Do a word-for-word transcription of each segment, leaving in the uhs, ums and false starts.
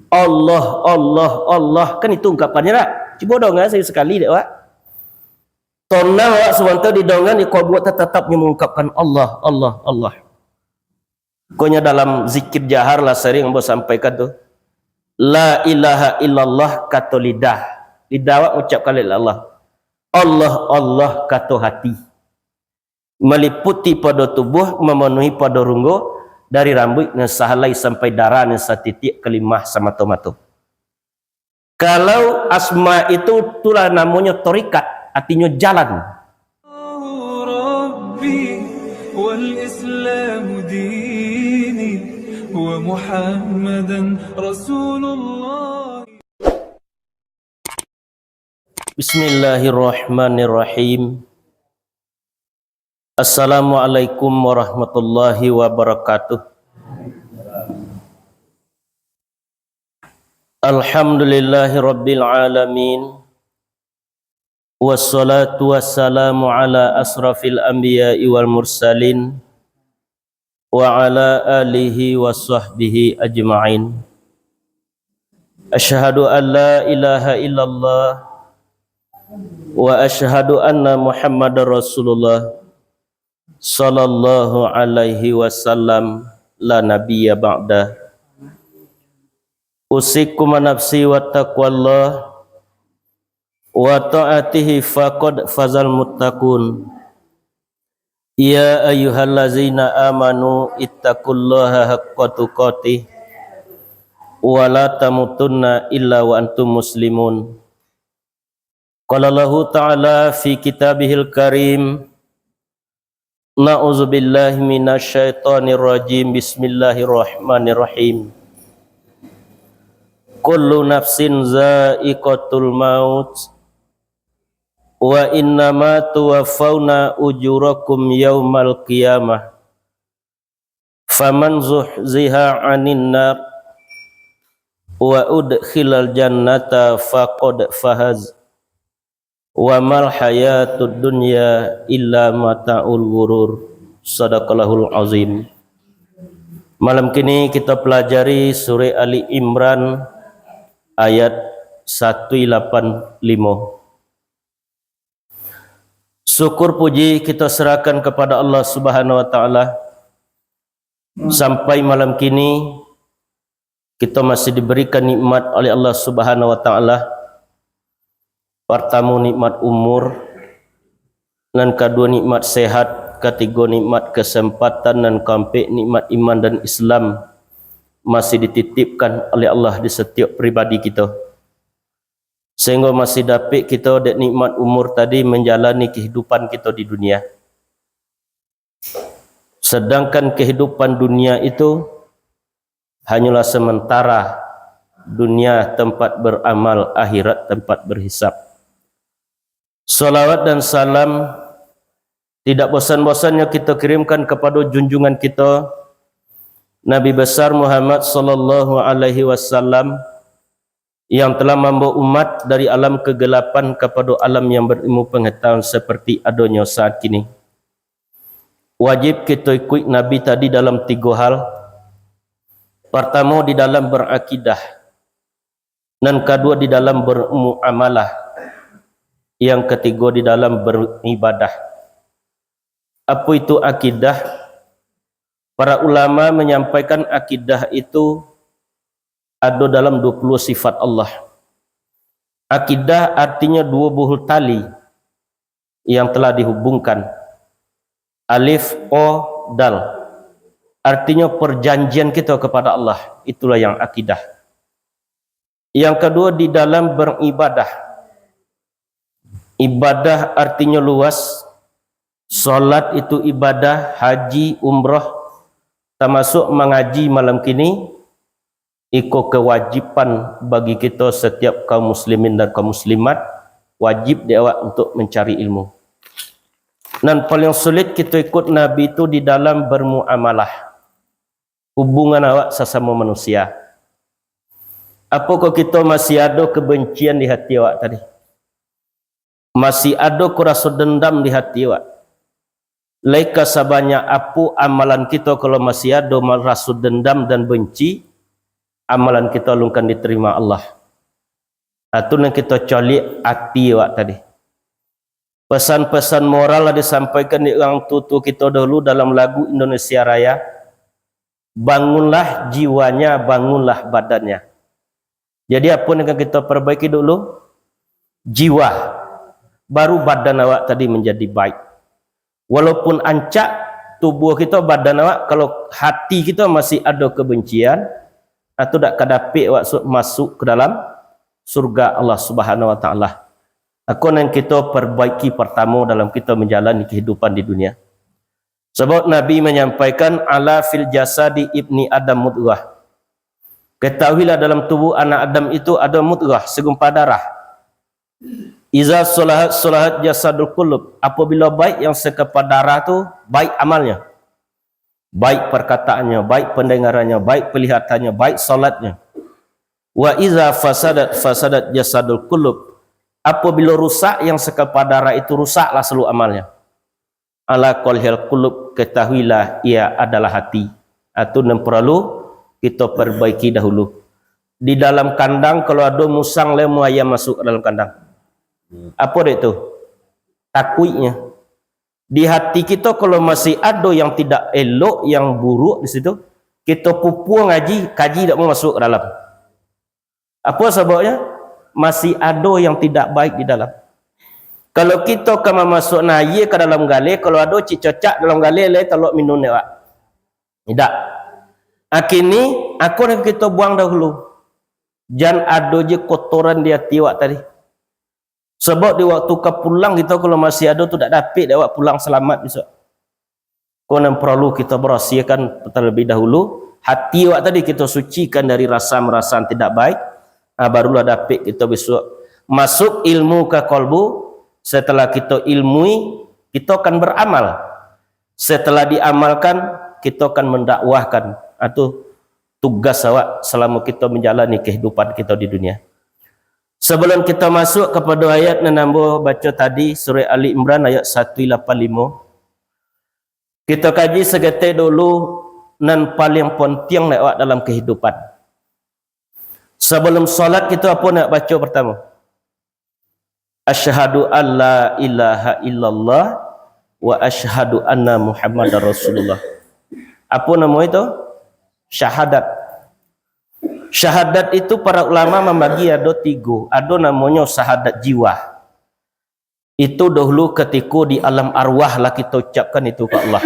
Allah, Allah, Allah. Kan itu ungkapannyo dak? Cubo dongan sakali dek awak. Tonang awak sabanta didongan, di kubuik tatap nyo mangungkapkan Allah, Allah, Allah. Pokoknyo dalam zikir jahar lah sering ambo sampaikan tu. La ilaha illallah kato lidah. Lidah awak ngucapkan la ilaha illallah. Allah, Allah kato hati. Maliputi pado tubuah, mamanuhi pado runggo, dari rambuik nan sahalai sampai darah nan satitiak ka limah samato-mato. Kalau asma itu, itulah namonyo tarikat, artinyo jalan. Rabbi wal Islamu dini wa Muhammadan Rasulullah. Bismillahirrahmanirrahim. Assalamualaikum warahmatullahi wabarakatuh. Alhamdulillahirabbil alamin. Wassalatu wassalamu ala asrafil anbiya'i wal mursalin, wa ala alihi wa sahbihi ajma'in. Asyhadu an la ilaha illallah, wa asyhadu anna Muhammadar Rasulullah, sallallahu alaihi wasallam, la nabiyya ba'da. Usikum wa nafsi wa taqwallah, wa ta'atihi faqad fazal muttaqun. Ya ayyuhallazina amanu ittaqullaha haqqa tuqatih, wa la tamutunna illa wa antum muslimun. Qala Allahu ta'ala fi kitabihil karim, na'udzubillahi minasyaitonirrajim, bismillahirrahmanirrahim. Kullu nafsin za'iqatul maut, wa innama tuwaffauna ujurakum yaumal qiyamah, faman zuhziha 'anin nar wa udkhilal jannata faqad fahaz, wa mal hayatud dunya illa mata'ul ghurur. Sadaqallahul azim. Malam kini kita pelajari surah Ali Imran ayat satu lapan limo. Syukur puji kita serahkan kepada Allah Subhanahu wa Ta'ala. Sampai malam kini, kita masih diberikan nikmat oleh Allah Subhanahu wa Ta'ala. Pertama, nikmat umur. Nan kedua, nikmat sehat. Ketiga, nikmat kesempatan. Nan keempat, nikmat iman dan Islam masih dititipkan oleh Allah di setiap pribadi kita. Sehingga masih dapik kita dek nikmat umur tadi menjalani kehidupan kita di dunia. Sedangkan kehidupan dunia itu hanyalah sementara, dunia tempat beramal, akhirat tempat berhisab. Salawat dan salam tidak bosan-bosannya kita kirimkan kepada junjungan kita, Nabi besar Muhammad sallallahu alaihi wasallam, yang telah mambawa umat dari alam kegelapan kepada alam yang berilmu pengetahuan seperti adonyo saat kini. Wajib kita ikut Nabi tadi dalam tiga hal. Pertama, di dalam berakidah. Nan kedua, di dalam bermuamalah. Yang ketiga, di dalam beribadah. Apa itu akidah? Para ulama menyampaikan akidah itu ado dalam dua puluh sifat Allah. Akidah artinya dua buah tali yang telah dihubungkan. Alif, o, dal. Artinya perjanjian kita kepada Allah. Itulah yang akidah. Yang kedua, di dalam beribadah. Ibadah artinya luas. Salat itu ibadah, haji, umrah, termasuk mangaji malam kini. Iko kewajiban bagi kita setiap kaum muslimin dan kaum muslimat, wajib di awak untuk mencari ilmu. Nan paling sulit kita ikut Nabi itu di dalam bermuamalah, hubungan awak sasamo manusia. Apokoh kita masih ado kebencian di hati awak tadi? Masih ado ko raso dendam di hati awak? Lai ka sabanyak apo amalan kito, kalau masih ado ma-, raso dendam dan benci, amalan kito alun kan diterima Allah. Atu nan kito coliak ati awak tadi. Pesan-pesan moral lah disampaikan di urang tuo-tuo kito dahulu dalam lagu Indonesia Raya, "Bangunlah jiwanya, bangunlah badannya." Jadi, apo nan akan kito perbaiki dulu? Jiwa. Baru badan awak tadi menjadi baik. Walaupun ancak tubuah kito, badan awak, kalau hati kito masih ado kebencian, atu dak ka dapek awak su-, masuk ke dalam surga Allah Subhanahu Wa Taala. Ako nan kito perbaiki pertamo dalam kito menjalani kehidupan di dunia. Sabab Nabi menyampaikan, "Ala fil jasadi ibni Adam mudghah." Ketahuilah, dalam tubuh anak Adam itu ada mudghah, segumpal darah. "Iza solahat, solahat jasadul kulub." Apabila baik yang segumpal darah tu, baik amalnya. Baik perkataannya, baik pendengarannya, baik pelihatannya, baik salatnya. "Wa iza fasadat, fasadat jasadul kulub." Apabila rusak yang segumpal darah itu, rusaklah seluruh amalnya. "Ala kolhil kulub," ketahuilah, ia adalah hati. Atu nan paralu kito perbaiki dahulu. Di dalam kandang, kalau ado musang, lai amuah ayam masuk ke dalam kandang? Apo dek tu? Takuiknyo. Di hati kito, kalau masih ado yang tidak elok, yang buruk di situ, kito pupua ngaji, kaji dak mau masuk ke dalam. Apo sababnyo? Masih ado yang tidak baik di dalam. Kalau kito ka mamasuak aia ka dalam galeh, kalau ado cik cocak dalam galeh, lai talok minum dek awak? Indak. Akini, ako nan kito buang dahulu. Jan ado je kotoran di ati awak tadi. Sabab di waktu ka pulang kito, kalau masih ado tu, dak dapek dek awak pulang salamat bisuak. Ko nan paralu kito barasiahkan talabiah dahulu. Hati awak tadi kito sucikan dari rasa-rasa yang tidak baik, ah, barulah dapek kito bisuak masuk ilmu ka kolbu. Setelah kito ilmui, kito akan beramal. Setelah diamalkan, kito akan mendakwahkan. Ah, tu tugas awak salamo kito manjalani kahidupan kito di dunia. Sabalun kito masuak kapado ayat nan ambo baco tadi, Surah Ali Imran ayat satu lapan limo, kito kaji saketek dulu nan paliang pontiang dek awak dalam kahidupan. Sabalun salat kito apo nak baco partamo? "Asyhadu an la ilaha illallah wa asyhadu anna Muhammadar Rasulullah." Apo namo itu? Syahadat. Syahadat itu para ulama mambagi ado tigo. Ado namonyo syahadat jiwa. Itu dahulu katiko di alam arwah lah kito ucapkan itu ka Allah.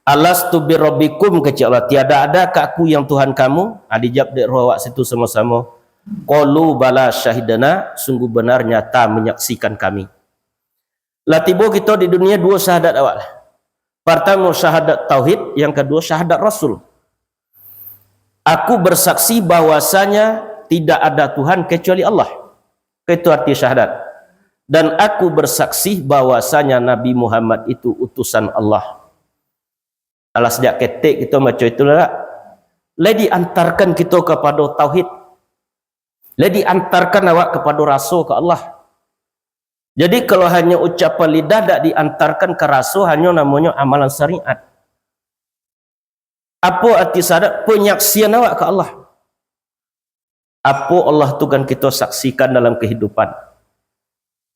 "Alastu birabbikum," kecek Allah, "tiada adakah Aku yang Tuhan kamu?" Ah, dijawab dek roh awak situ samo-samo, "Qalu bala syahidna," sungguh benar nyata menyaksikan kami. Lah tibo kito di dunia, duo syahadat awak lah. Partamo syahadat tauhid, yang kaduo syahadat rasul. "Aku bersaksi bahwasanya tidak ada Tuhan kecuali Allah." Itu arti syahadat. "Dan aku bersaksi bahwasanya Nabi Muhammad itu utusan Allah." Alah sajak ketek kito baco itu lah, lai diantarkan kito kapado tauhid. Lai diantarkan awak kapado raso ka Allah. Jadi, kalau hanyo ucapan lidah dak diantarkan ka raso, hanyo namonyo amalan syariat. Apo arti syahadat? Penyaksian awak ka Allah. Apo Allah tu kan kito saksikan dalam kahidupan.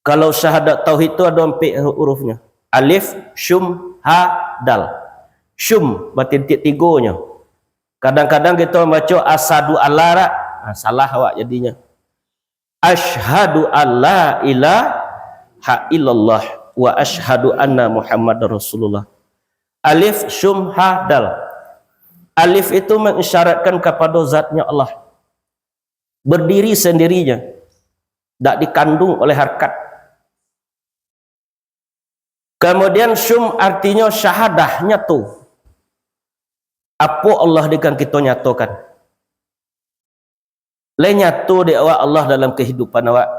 Kalau syahadat tauhid tu ado ampek hurufnyo. Alif, syum, ha, dal. Syum batintik tigonyo. Kadang-kadang kito mambaco asadu ala dak? Ah, salah awak jadinyo. Asyhadu alla ilaha illallah wa asyhadu anna Muhammadar Rasulullah. Alif, syum, ha, dal. Alif itu mengisyaratkan kapado zatnya Allah. Berdiri sendirinya. Dak dikandung oleh harkat. Kamudian, syum artinyo syahadah, nyato. Apo Allah di kan kito nyatokan? Lai nyato dek awak Allah dalam kahidupan awak?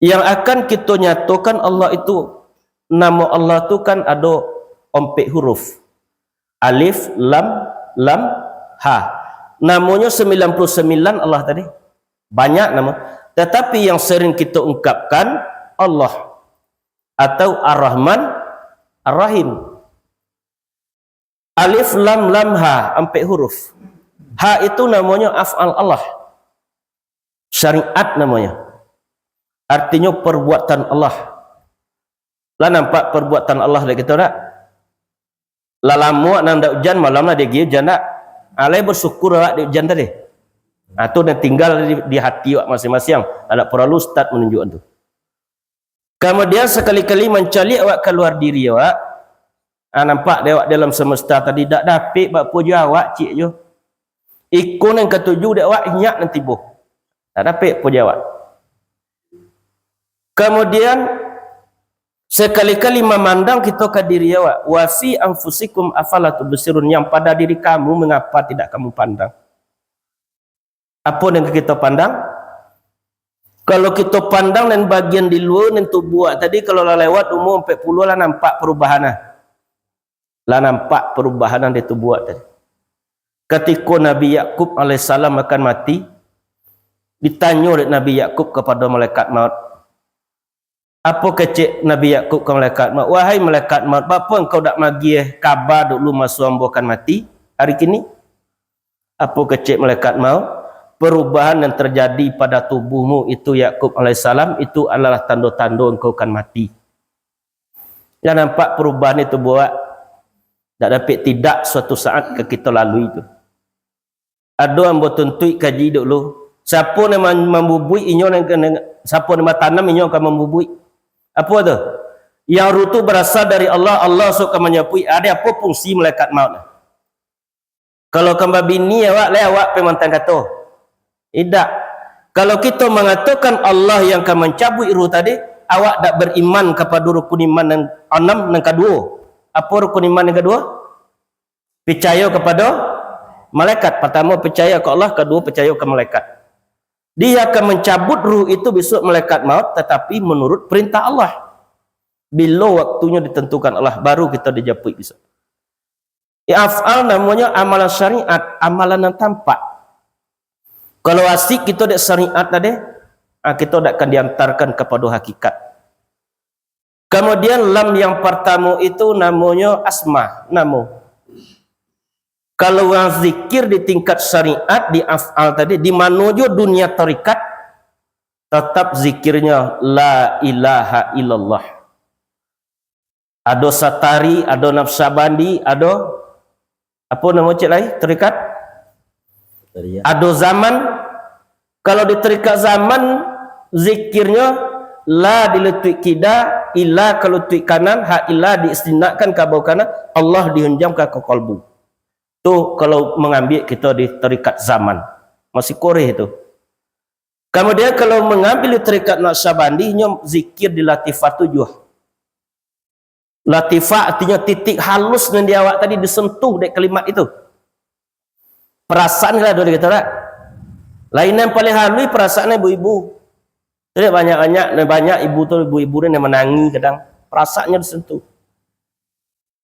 Yang akan kito nyatokan Allah itu, namo Allah tu kan ado ompek huruf. Alif, lam, lam, ha. Namonyo sambilan puluh sambilan Allah tadi. Banyak namo. Tatapi yang sering kito ungkapkan Allah atau Ar-Rahman, Ar-Rahim. Alif, lam, lam, ha, ampek huruf. Ha itu namonyo af'al Allah. Syariat namonyo. Artinyo perbuatan Allah. Lah nampak perbuatan Allah dek kito dak? Lah lamo nan dak ujan, malam lah diagiah ujan dak? Alai bersyukur awak dek ujan tadi. Nah, tu nan tinggal di, di hati awak masing-masing. Dak perlu ustaz manunjuakan tu. Kamudian sakali-kali mancaliak awak kaluar diri awak, ah, nampak dek awak dalam semesta tadi, dak dapek bak puji awak ciek jo. Iko nan katuju dek awak inyak nan tibo. Dak dapek puji awak. Kamudian sakali-kali mamandang kito ka diri awak, wa fi anfusikum afala tubsirun, yang pada diri kamu mengapa tidak kamu pandang? Apo nan ka kito pandang? Kalau kito pandang nan bagian di lua, nan tubuah tadi, kalau lah lewat umur ampek puluah, lah nampak perubahan lah. Lah nampak perubahan nan di tubuah tadi. Katiko Nabi Yakub alaihissalam akan mati, ditanyo dek Nabi Yakub kapado malaikat maut, Apo kecek Nabi Yakub ka malaikat maut, "Wahai malaikat maut, bapo engkau dak magiah kaba dulu maso ambo kan mati ari kini?" Apo kecek malaikat maut, "Perubahan yang terjadi pada tubuhmu itu, Yakub alaihissalam, itu adalah tando-tando engkau kan mati." Lah nampak perubahan itu buat, dak dapek tidak suatu saat ka kito lalui tu. Ado ambo tuntuik kaji dulu. Siapo nan man-, mambubuik inyo nan ka, nan, siapo nan batanam inyo ka mambubuik. Apo tu? Yang ruh tu barasal dari Allah, Allah sok ka manyapuik. Ado apo fungsi malaikat maut? Kalau ka babini awak, lai awak pai mantang kato. Indak. Kalau kito mangatokan Allah yang ka mancabuik ruh tadi, awak dak bariman kapado rukun iman nan anam, nan kaduo. Apo rukun iman nan kaduo? Picayo kapado malaikat. Partamo, picayo ka Allah, kaduo, picayo ka malaikat. Dia akan mancabut ruh itu bisuak malaikat maut, tatapi manurut parintah Allah. Bilo waktunyo ditentukan Allah, baru kito dijapuik bisuak. Ya, af'al namonyo amalan syariat, amalan nan tampak. Kalau asik kito dek syariat tadi, ah, kito dak akan diantarkan kapado hakikat. Kamudian, lam yang partamo itu namonyo asma, namo. Kalau urang zikir di tingkat syariat, di af'al tadi, di mano jo dunia tarikat, tatap zikirnyo la ilaha illallah. Ado satari, ado nafsabandi, ado apo namo cek lai? Tarikat? Tarikat. Ado zaman. Kalau di tarikat zaman, zikirnyo la di lutuik kida, ila ka lutuik kanan, ha ila diistinakkan ka bau kanan, Allah dihunjamkan ka kalbu. Tu kalau mangambiak kito di tarikat zaman. Masih koreh tu. Kamudian kalau mangambil di tarikat Naqsyabandi, nyo zikir di latifah tujuah. Latifah artinyo titik halus nan di awak tadi disentuh dek kalimat itu. Parasaan lah dulu kito dak. Lain nan paling halus parasaan ibu-ibu. Jadi banyak-banyak, banyak ibu tu, ibu-ibu ni yang manangis kadang. Perasaannyo disentuh.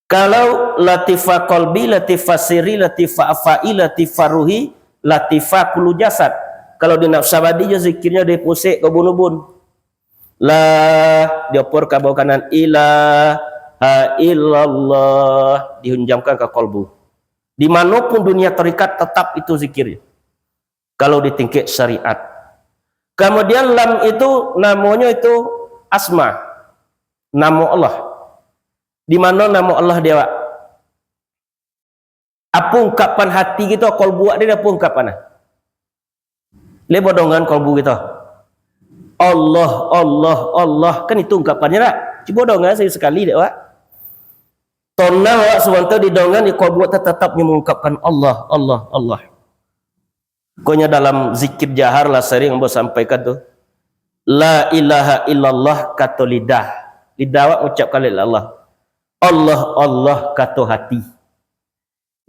Kalau latifah qalbi, latifah sirri, latifah afai, latifah ruhi, latifah kullu jasad. Kalau di Naqsyabandi jo zikirnyo di pusek ka ubun-ubun. La, diopor ka bawah kanan, ilaha illallah, dihunjamkan ka kalbu. Di mano pun dunia tarikat, tatap itu zikir. Kalau di tingkat syariat. Kamudian lam itu namonyo itu asma, namo Allah. Di mano namo Allah di awak? Apo ungkapan hati kito, kalbu awak ni apo ungkapan? Lai badongan kalbu kito. Allah, Allah, Allah. Kan itu ungkapannyo dak? Cubo dongan sakali-sakali dek awak. Tonang awak sabanta didongan, di kalbu awak tatap nyo mangungkapkan Allah, Allah, Allah. Pokoknyo dalam zikir jahar lah sering ambo sampaikan tu. La ilaha illallah kato lidah. Lidah awak ngucapkan la ilaha illallah. Allah, Allah kato hati.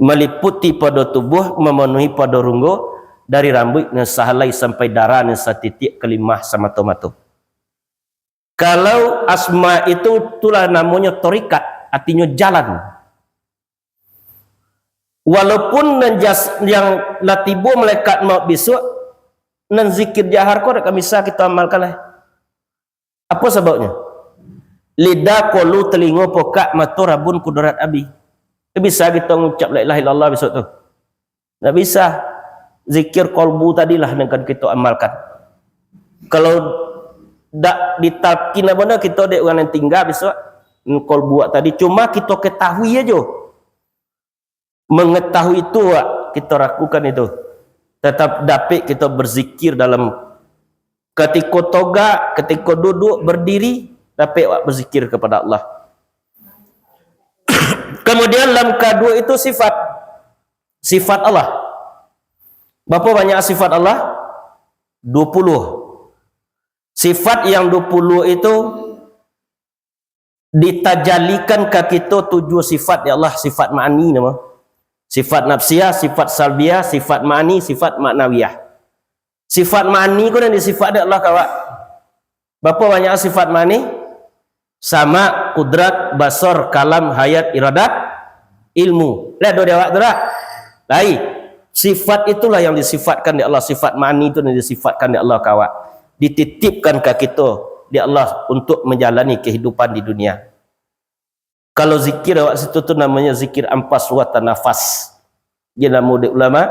Maliputi pado tubuah, mamanuhi pado runggo, dari rambuik nan sahalai sampai darah nan satitiak ka limah samato-mato. Kalau asma itu, itulah namonyo tarikat, artinyo jalan. Walaupun nan jas-, yang lah tibo malaikat maut bisuak, nan zikir jahar ko dak ka bisa kito amalkan lai. Apo sababnyo? Lidah, kolu, talingo, pokak, mato, rabun, kudorat, abi. Bisa kito ngucap la ilaha illallah bisuak tu? Ndak bisa. Zikir kolbu tadi lah nan kan kito amalkan. Kalau dak ditalkin apo nyo kito dek urang nan tingga bisuak, kolbu awak tadi. Cuma kito ketahui ajo. Mengetahui itu, awak, kito lakukan itu. Tetap dapik kito berzikir dalam katiko togak, katiko duduk, berdiri, dapik awak berzikir kepada Allah. Kemudian lam kaduo itu sifat. Sifat Allah. Berapa banyak sifat Allah? Dua puluh. Sifat yang dua puluh itu ditajalikan ka kito tujuh sifat di Allah, sifat ma'ani namo. Sifat nafsiah, sifat salbiah, sifat ma'ani, sifat ma'nawiyah. Sifat ma'ani ko nan disifat dek Allah ka awak. Berapa banyak sifat ma'ani? Sama, kudrat, basar, kalam, hayat, iradat, ilmu. Lah ado di awak tu dah. Lai. Sifat itulah yang disifatkan dek Allah, sifat ma'ani itu yang disifatkan dek Allah ka awak. Dititipkan ka kito dek Allah untuk menjalani kehidupan di dunia. Kalau zikir awak situ tu namonyo zikir ampas wa tanafas. Dia namo dek ulama,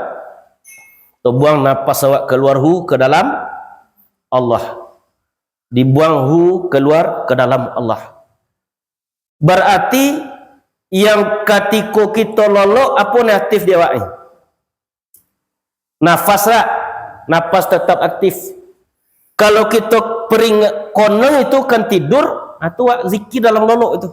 tabuang napas awak kaluar hu ka dalam Allah. Dibuang hu kaluar ka dalam Allah. Berarti yang katiko kito lolok, apo nan aktif di awak ni? Nafas lah. Nafas tetap aktif. Kalau kito peringat konon itu kan tidur, ah, tu awak zikir dalam lolok itu.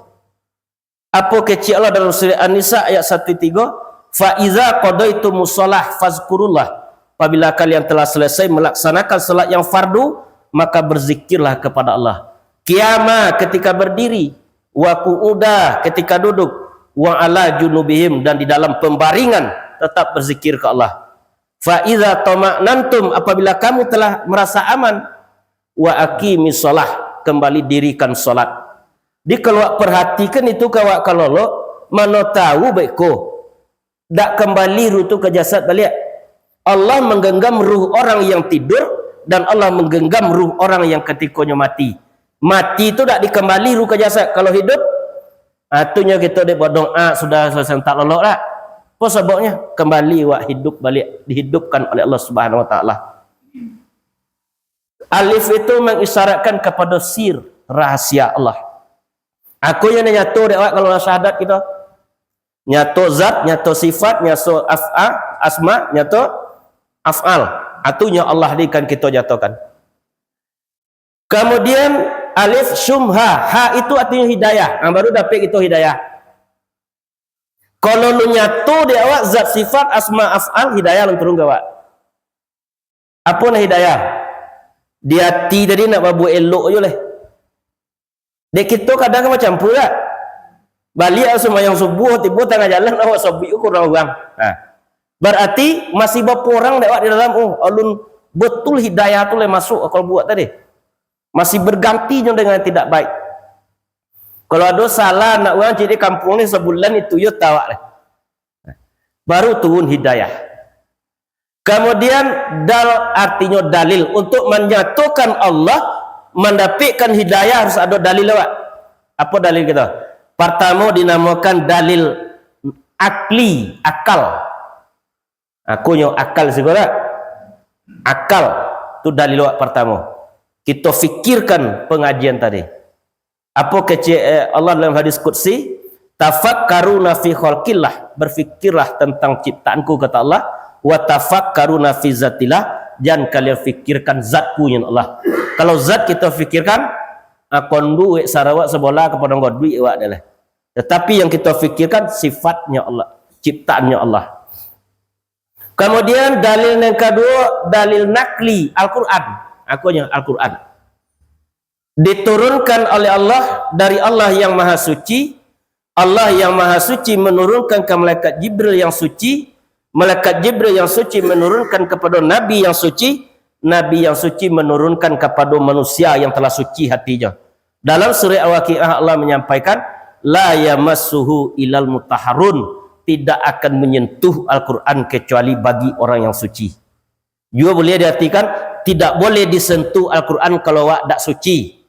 Apo kecek Allah dalam surah An-Nisa ayat satu tigo, "Fa iza qadaitumus shalah fazkurullah." Apabila kalian telah selesai melaksanakan salat yang fardu, maka berzikirlah kepada Allah. Qiyama, ketika berdiri, wa qu'uda, ketika duduk, wa ala junubihim, dan di dalam pembaringan tetap berzikir ke Allah. Fa iza tama'nantum, apabila kamu telah merasa aman, wa aqimis shalah, kembali dirikan salat. Jadi kalau awak perhatikan itu ka awak kalolok, mano tahu baiko dak kembali ruh tu ka jasad baliak. Allah menggenggam ruh orang yang tidur dan Allah menggenggam ruh orang yang katikonyo mati. Mati tu dak dikembali ruh ka jasad. Kalau hidup, ah, tu nyo kito dek badoa sudah selesai tak lolok dak. Apo sababnyo? Kembali awak hidup baliak, dihidupkan oleh Allah Subhanahu Wa Taala. Alif itu mengisyaratkan kepada sir, rahasia Allah. Aku yang nyato dek awak kalau syahadat kita. Nyato zat, nyato sifat, nyato af'al, asma, nyato af'al. Atunyo Allah di kan kita jatuhkan. Kemudian alif syumha, ha itu artinya hidayah. Ah, baru dapat kita hidayah. Kalau lu nyato di awak zat sifat asma af'al, hidayah lan turun ka awak. Apo nah hidayah? Di ati tadi nak babuek elok ajo leh. Dek kito kadang kan macam tu lah. Baliak sumbayang subuh, tibo tangah jalan awak sabuik ko urang-urang. Nah. Berarti masih bapo urang dek awak di dalam, oh, alun betul hidayah tu leh masuk akal buat tadi. Masih berganti jo dengan tidak baik. Kalau ado salah anak urang cik di kampuang ni sabulan itu yo tawak leh. Baru turun hidayah. Kemudian dal artinyo dalil. Untuk menyatukan Allah, mendapatkan hidayah harus ado dalil awak. Apo dalil kita? Pertamo dinamakan dalil akli, akal. Akunyo akal siko dak? Akal tu dalil awak pertamo. Kito fikirkan pengajian tadi. Apo kecek, eh, Allah dalam hadis qudsi? "Tafakkaru fi khalqillah," berfikirlah tentang ciptaan-Ku, kata Allah, "wa tafakkaru fi zatillah," jan kalian fikirkan zat-Ku, nyo Allah. Kalau zat kito fikirkan, ah, konduik sarawak sabola ka padang goduik awak dah lah. Tetapi yang kito fikirkan sifatnyo Allah, ciptaannyo Allah. Kemudian dalil yang kedua, dalil nakli, Al-Quran. Akunyo Al-Quran. Diturunkan oleh Allah dari Allah yang Maha Suci. Allah yang Maha Suci menurunkan ke malaikat Jibril yang suci. Malaikat Jibril yang suci menurunkan kepada Nabi yang suci. Nabi yang suci menurunkan kepada manusia yang telah suci hatinyo. Dalam surah Al-Waqiah Allah menyampaikan, "La yamassuhu ilal mutahharun," tidak akan menyentuh Al-Quran kecuali bagi orang yang suci. Juga boleh diartikan, tidak boleh disentuh Al-Quran kalau awak dak suci.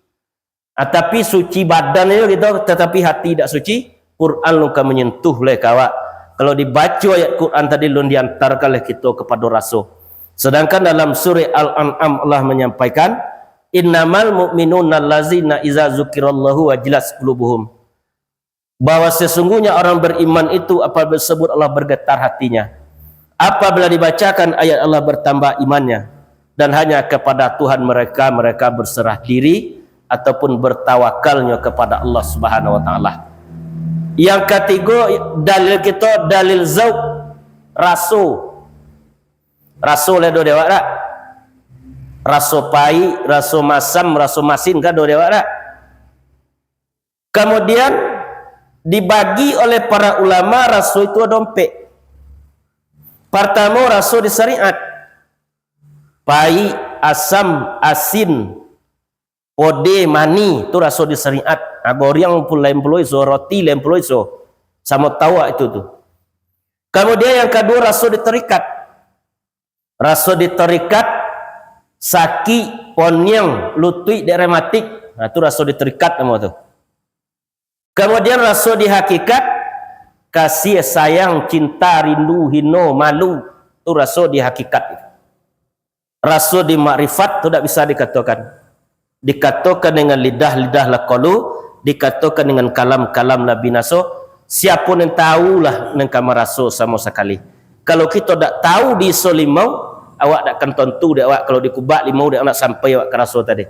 Ah, tapi suci badan aja gitu, tetapi hati dak suci, Quran lu ka menyentuh leh ka awak. Kalau dibaco ayat Quran tadi, lun diantarkan lah kito kapado raso. Sedangkan dalam surah Al-An'am Allah manyampaikan, "Innamal mu'minuna allazina iza zukirallahu wajilat qulubuhum." Bahwa sesungguhnya orang beriman itu apabila disebut Allah bergetar hatinya. Apabila dibacakan ayat Allah bertambah imannya. Dan hanya kepada Tuhan mereka, mereka berserah diri ataupun bertawakalnya kepada Allah Subhanahu wa Ta'ala. Yang katigo, dalil kito, dalil zauq, raso. Raso lah ado di awak tak? Raso paik, raso masam, raso masin ka ado di awak tak? Kamudian, dibagi oleh para ulama raso itu ado ampek. Partamo, raso di syariat. Paik, asam, asin, podeh, manih, tu raso di syariat. Ha, goriang pun lain pulo iso, roti lain pulo iso. Samo tawak itu tu. Kamudian yang kaduo, raso di tarikat. Raso di tarikat, sakik, poniang, lutuik dek rematik. Nah, tu raso di tarikat namo tu. Kamudian raso di hakikat, kasih, sayang, cinta, rindu, hino, malu. Tu raso di hakikat. Raso di makrifat tu dak bisa dikatokan. Dikatokan dengan lidah, lidah lah kalu, dikatokan dengan kalam, kalam lah binaso. Siapo nan tahulah nan ka maraso samo sakali. Kalau kito dak tahu diiso limau, awak dak akan tantu dek awak kalau dikubak limau dak nak sampai awak ka raso tadi.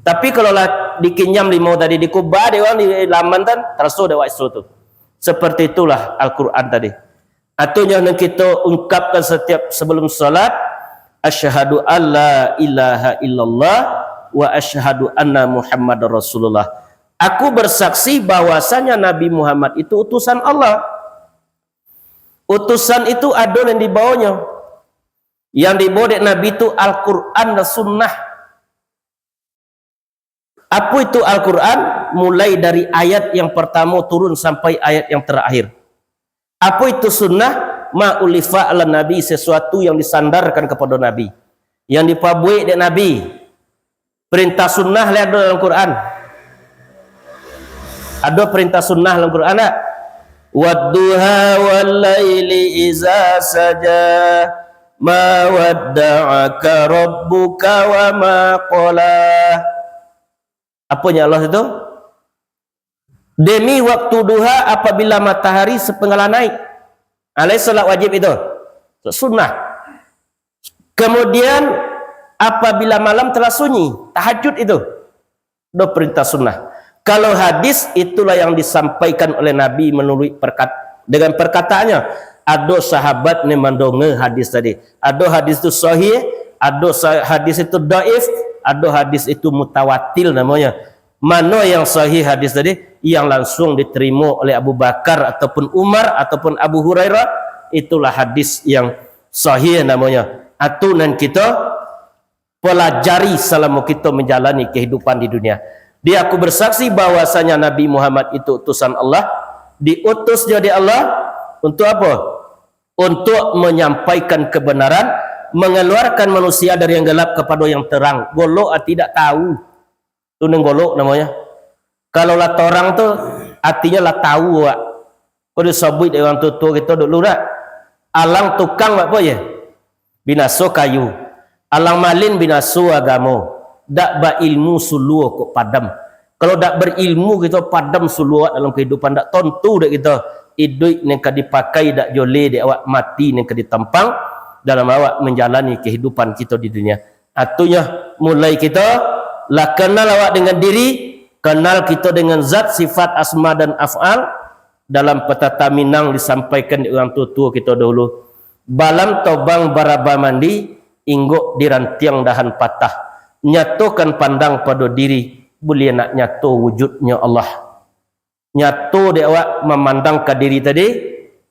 Tapi kalau lah dikinyam limau tadi, dikubak dek urang di laman tan, taraso dek awak iso tu. Seperti itulah Al-Quran tadi. Atunyo nan kito ungkapkan satiap sabalum salat, "Asyhadu alla ilaha illallah wa asyhadu anna Muhammadar Rasulullah." Aku bersaksi bahwasanya Nabi Muhammad itu utusan Allah. Utusan itu ado nan dibaonyo. Yang dibawa dek Nabi itu Al-Quran dan Sunnah. Apo itu Al-Quran? Mulai dari ayat yang pertamo turun sampai ayat yang terakhir. Apo itu sunnah? Ma ulifa ala Nabi, sesuatu yang disandarkan kepada Nabi, yang dipabuek dek Nabi. Perintah sunnah lah ado dalam Quran. Ado perintah sunnah dalam Quran tak? Wadduha wal laili iza saja, ma wadda'aka rabbuka wa ma qala. Aponyo Allah itu? Demi waktu duha apabila matahari sepenggalah naik. Alai salat wajib itu. Sunnah. Kemudian, apabila malam telah sunyi, tahajud itu. Ado perintah sunnah. Kalau hadis, itulah yang disampaikan oleh Nabi menurut perkat-, dengan perkataannya. Ado sahabat ni mandonga hadis tadi. Ado hadis tu sahih, ado sa-, hadis itu daif, ado hadis itu mutawatir namanya. Mano yang sahih hadis tadi? Yang langsung diterima oleh Abu Bakar ataupun Umar ataupun Abu Hurairah, itulah hadis yang sahih namanya. Atu nan kito pelajari salamo kito manjalani kahidupan di dunia. Di aku bersaksi bahwasanya Nabi Muhammad itu utusan Allah, diutus jadi Allah untuk apa? Untuk menyampaikan kebenaran, mengeluarkan manusia dari yang gelap kepada yang terang. Golok ati dak tahu. Tu nan golok namonyo. Kalau lah torang tu, artinyo lah tahu awak. Ko disabuik dek urang tuo-tuo kito dulu dak? Alang tukang apo ye? Binaso kayu. Alang malin binaso agamo. Dak bailmu suluah kok padam. Kalau dak berilmu kito padam suluah dalam kehidupan, dak tontu dek kito iduik nan ka dipakai dak joleh dek awak mati nan ka ditampang dalam awak manjalani kehidupan kito di dunia. Atunyo, mulai kito lah kenal awak dengan diri, kenal kito dengan zat, sifat, asma dan af'al. Dalam patata Minang disampaikan di urang tuo-tuo kito dahulu, "Balam tobang baraba mandi, inggok dirantiang dahan patah." Nyatokan pandang pado diri, buliah nak nyato wujudnyo Allah. Nyato dek awak mamandang ka diri tadi,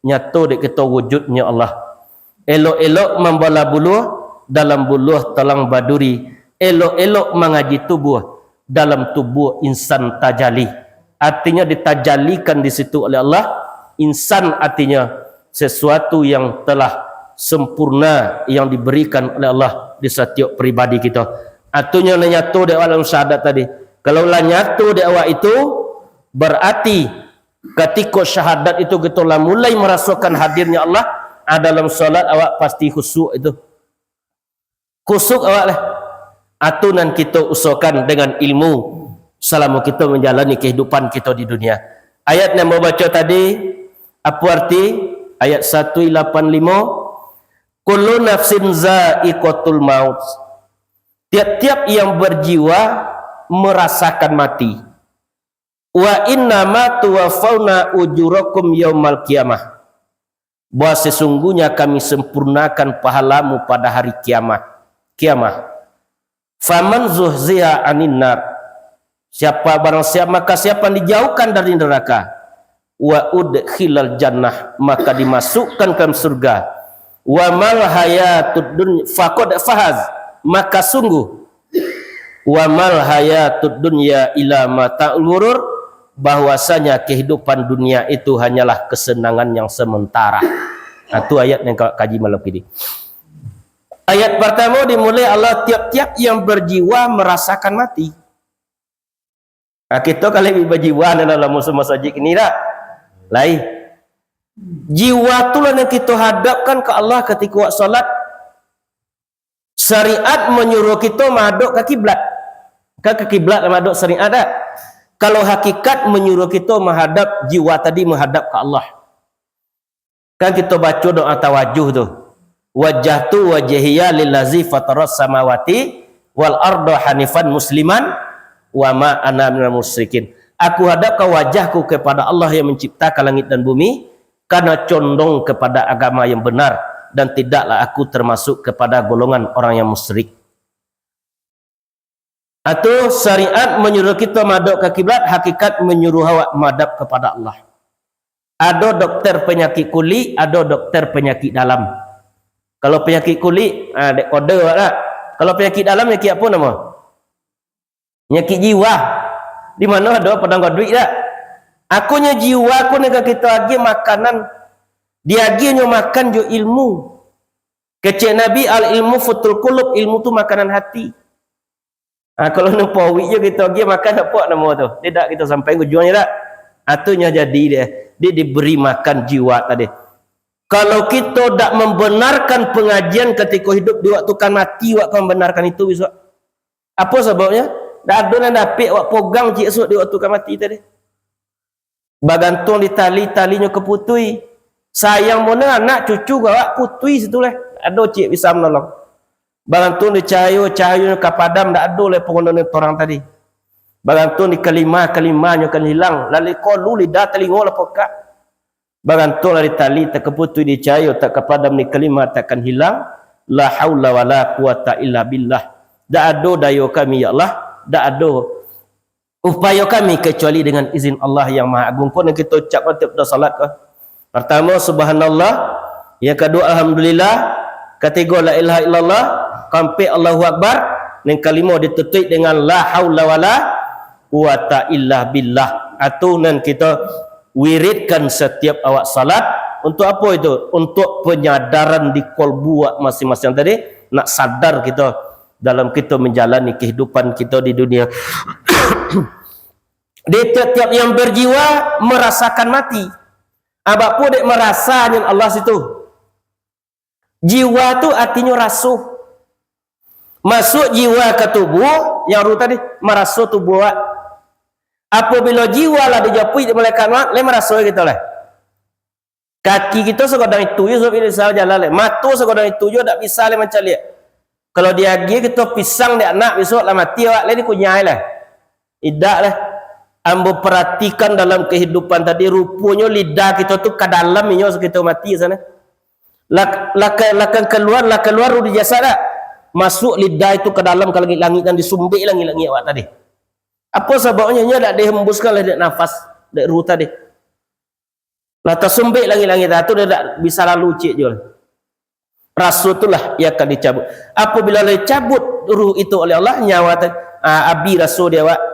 nyato dek kito wujudnyo Allah. Elok-elok mambalah buluah, dalam buluah talang baduri. Elok-elok mangaji tubuah, dalam tubuah insan tajali. Artinyo ditajalikan di situ oleh Allah, insan artinyo sesuatu yang telah sempurna yang diberikan oleh Allah di satiok pribadi kito. Atunyo lah nyato dek awak dalam syahadat tadi. Kalau lah nyato dek awak itu, berarti Katiko syahadat itu kito lah mulai marasokan hadirnyo Allah, ah, dalam solat awak pasti khusyuk itu. Khusyuk awak lah. Atu nan kito usahakan dengan ilmu salamo kito manjalani kahidupan kito di dunia. Ayat nan babaco tadi, apo arti? Ayat satu lapan limo, "Kullu nafsin za'iqatul maut." Tiap-tiap yang berjiwa merasakan mati. "Wa innama tuwaffauna ujurakum yaumal qiyamah." Bahwa sesungguhnya kami sempurnakan pahalamu pada hari kiamah. Kiamah. "Faman zuhziha anin nar." Siapa barang siapa, maka siapa yang dijauhkan dari neraka. "Wa udkhilal jannah," maka dimasukkan ke dalam surga. "Wa mal hayatud dunya," faqad fahaz, maka sungguh, "wa mal hayatud dunya illa mata'ul ghurur," bahwasanya kehidupan dunia itu hanyalah kesenangan yang sementara. Nah, tu ayat yang ka-, kaji malam kini. Ayat pertama dimulai Allah, tiap-tiap yang berjiwa merasakan mati. Nah, kito kalau bi bajiwa dalam masajik ini dak? Lai. Jiwa tu lah yang kito hadapkan ka Allah katiko awak salat. Syariat manyuruh kito mahadap ka kiblat. Ka, ka kiblat lah mahadap syariat dak? Kalau hakikat manyuruh kito mahadap, jiwa tadi mahadap ka Allah. Kan kito baco doa tawajuh tu, "Wajjahtu wajhiya lillazi fataras samawati wal arda hanifan musliman wa ma ana minal musyrikin." Aku hadapkan wajahku kepada Allah yang menciptakan langit dan bumi, karena condong kepada agama yang benar, dan tidaklah aku termasuk kepada golongan orang yang musyrik. Atau syariat manyuruh kito madok ka kiblat, hakikat manyuruh awak madap kepada Allah. Ado dokter panyakik kulik, ado dokter panyakik dalam. Kalau panyakik kulik, ah, dek kode awak lah. Kalau panyakik dalam, panyakik apo namo? Panyakik jiwa. Di mano ado padang gaduik dak? Akonyo jiwa ko nan ka kito agiah makanan. Diagiahnyo makan jo ilmu. Kecek Nabi, "Al ilmu futul kulub," ilmu tu makanan hati. Ah, kalau nan pawik jo kito agiah makan, apo namo tu? Tidak kito sampai ujuangnyo dak? Atunyo jadi deh, dia diberi makan jiwa tadi. Kalau kito dak membenarkan pengajian katiko hidup, di waktu kan mati, wak ka membenarkan itu besok. Apo sababnyo? Dak ado nan dapek wak pogang cik esok di waktu ka mati tadi. Bagantuang di tali, talinyo ka putui. Sayang bana anak cucu ka awak, putui situ lah. Ado cik bisa manolong. Bagantuang di cahayo, cahayonyo ka padam, dak ado lai panggunonyo torang tadi. Bagantuang di kalimah, kalimahnyo kan hilang. Lalu kolu lidah, talingo lah pokak. Bagantuang lah di tali, tak ka putui di cahayo, tak ka padam di kalimah, tak kan hilang. La haula wala quwata illa billah. Dak ado dayo kami, ya Allah. Dak ado upayo kami, kecuali dengan izin Allah yang Maha Agung. Ko nan kito ucapkan tiap dah salat ko. Pertama, subhanallah. Yang kedua, alhamdulillah. Ketiga, la ilaha illallah. Keempat, Allahu Akbar. Yang kelima, ditutup dengan la haula wala quwata illa billah. Atau nan kita wiridkan setiap awak salat. Untuk apa itu? Untuk penyadaran di kolbu awak masing-masing tadi. Nak sadar kita dalam kita menjalani kehidupan kita di dunia. Di tiap-tiap yang berjiwa merasakan mati. Abak pun dek merasa nyan Allah situ. Jiwa tu artinyo raso. Masuk jiwa ke tubuh, yang ruh tadi, maraso tubuh awak. Apabila jiwa lah dijapuik di malaikat maut, lai maraso kito lai. Kaki kito sagodang itu juo, sabab indak bisa bajalan lai. Mato sagodang itu juo, dak bisa lai mancaliak. Kalau diagiah kito pisang dek anak, besok lah mati awak, lai dikunyah lai. Idak lah. Ambo perhatikan dalam kehidupan tadi, ruponyo lidah kito tu ka dalam inyo sakito mati sanak. Lak-, laka-, lakang kaluar, lah kaluar ruh di jasad dak? Masuk lidah itu ka dalam, ka langik-langik, nan disumbek langik-langik awak tadi. Apo sababnyo? Inyo dak dihembuskan lah dek nafas, dek ruh tadi. Lah tasumbek langik-langik, dah tu dah tak bisa lalu ciek juo. Raso tu lah yang akan dicabut. Apabila lah dicabut ruh itu oleh Allah, nyawa tadi, ah, abih raso di awak.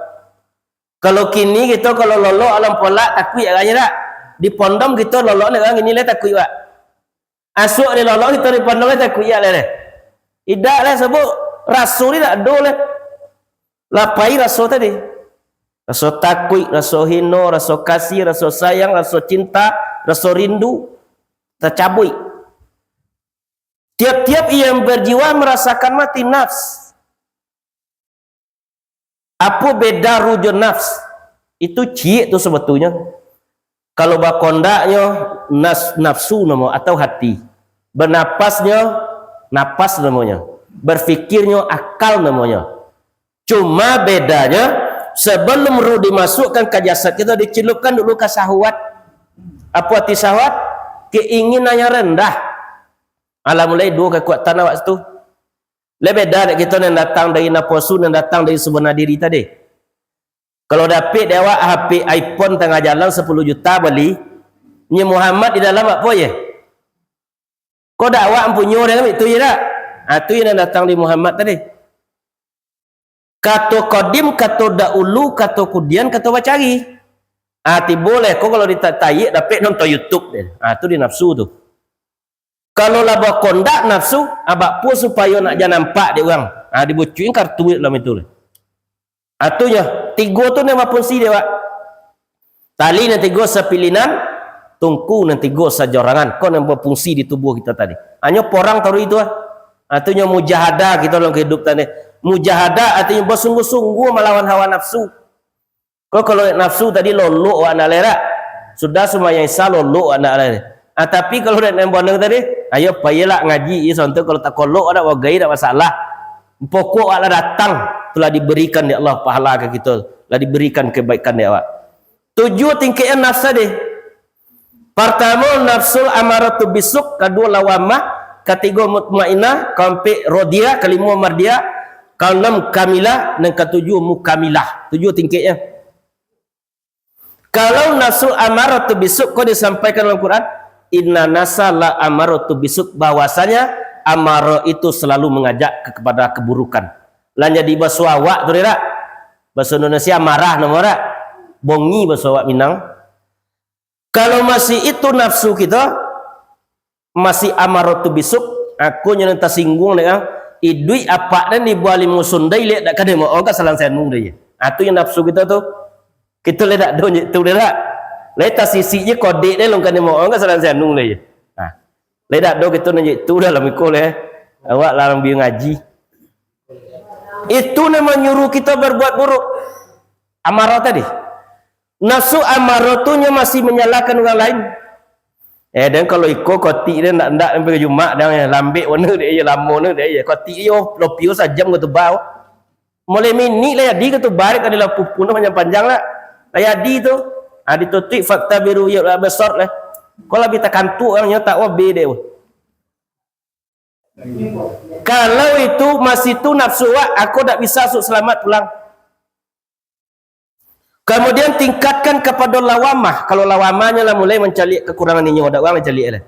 Kalau kini kito kalau lolok alam polak, takuik agaknyo dak? Di pondok kito lolok ni, urang kini lai takuik, Pak. Asuak di lolok kito di pondok lai takuik lai deh. Idak lah, sabab raso ni dak ado lah. Lah pai raso tadi. Raso takuik, raso hino, raso kasih, raso sayang, raso cinta, raso rindu, tacabuik. Tiap-tiap yang berjiwa merasakan mati nafs. Apo beda ruh jo nafs? Itu ciek tu sebetulnyo. Kalau bakondaknyo nas-, nafsu namo atau hati. Bernapasnyo napas namonyo. Berfikirnyo akal namonyo. Cuma bedanyo, sebelum ruh dimasukkan ka jasad kito, dicelupkan dulu ka syahwat. Apo arti syahwat? Keinginan yang rendah. Alah mulai duo kekuatan awak tu. Lai beda dek kito nan datang dari naposu, nan datang dari sabana diri tadi. Kalau dapek dek awak H P iPhone tangah jalan sapuluah juta bali, Nyi Muhammad di dalam apo ye? Kok dak awak ampunyo dek itu ye dak? Ah, tu ye nan datang dari Muhammad tadi. Kato kodim, kato dahulu, kato kudian, kato bacari. Ah, tibo leh ko kalau di ta-, tayik dapek nonton YouTube deh. Ah, tu di nafsu tu. Kalau lah bakondak nafsu, abak pun supayo nak jan nampak dek urang. Ha, dibucuin kartu dalam itu. Atunyo, tigo tu nan bafungsi dek awak. Tali nan tigo sapilinan, tungku nan tigo sajorangan. Ko nan bafungsi di tubuh kita tadi. Hanyo porang taruih itu lah. Atunyo mujahadah kita dalam kehidupan ni. Mujahadah artinyo basungguh-sungguh malawan hawa nafsu. Ko kalau nafsu tadi lolok awak nak lai dak? Sudah sumbayang Isya lolok awak nak lai. Ah, tapi kalau dak nan bonang tadi, ayo pailah ngaji, iyo santai, kalau takolok dak bagai dak masalah. Pokok awak lah datang, tu lah diberikan dek Allah pahala ka kito, lah diberikan kebaikan dek awak. Tujuah tingkeknyo nafsu tadi. Partamo, nafsul amaratu bisuk, kaduo lawamah, katigo mutmainnah, kaampek rodiah, kalimo mardiah, kaanam kamilah, nan katujuah mukamilah. Tujuah tingkeknyo. Kalau nafsul amaratu bisuk ko disampaikan dalam Quran, "Inna nafsa la amaratu bisuk," bahwasanya amarah itu selalu mengajak ke-, kepada keburukan. Lah jadi baso awak tu dak? Baso Indonesia marah namo dak? Bongi baso awak Minang. Kalau masih itu nafsu kito, masih amaratu bisuk, aku nyo nan tasingguang dek ang, iduik apak nan di buah limo sundai liak dak ka dek mo-, ka salang sanu dek ye. Ah, tu yang nafsu kito tu. Kito liak dak do tu dek dak. Liak tasisik je kodek dek long ka dek mo-, ka salang sanu dek ye. Ah. Liak dak do kito nan je tu dalam iko leh. Awak lah ambil ngaji. Itu nan manyuruh kito berbuat buruk. Amarah tadi. Nafsu amarah tu nyo masih manyalahkan urang lain. Eh, dan kalau iko kotik dia ndak, ndak sampai ka Jumaat, dan lambek warna dia, lamo ni dia, kotik yo lopio sajam ka tuba. Mulai minik lah jadi ka tuba, kan dia pupunuh panjang-panjang lah. Lah jadi tu. Ah, ditutup fakta biru yo lah besar lah. Kau lebih takantuk orang nyo tak wabe dia. Kalau itu masih tu nafsu awak, aku dak bisa suk selamat pulang. Kemudian tingkatkan kapado lawamah. Kalau lawamah nyo lah mulai mancaliak kakurangan inyo, dak urang lah caliak lah.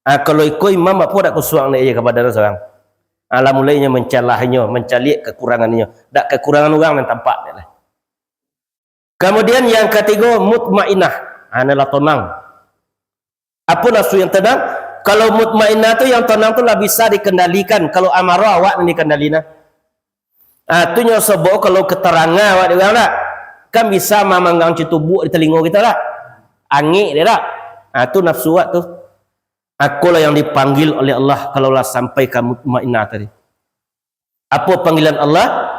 Ah, kalau iko imam apo dak kusuang dek iyo kapado surang. Ah, lah mulai nyo mancalahnyo, mancaliak kakurangan inyo. Dak kakurangan urang nan tampak dek lah. Kemudian yang katigo, mutmainnah. Ah, nan lah tonang. Apo nafsu yang tenang? Kalau mutmainnah tu, yang tenang tu lah bisa dikendalikan. Kalau amarah awak nan dikendali nah. Ah, tu nyo sobo kalau keterangan awak dek urang dak? Kan bisa mamanggang citubuak di telingo kita dak? Angek dia dak? Ah, tu nafsu awak tu. Akolah yang dipanggil oleh Allah kalau lah sampai ka mutmainnah tadi. Apo panggilan Allah?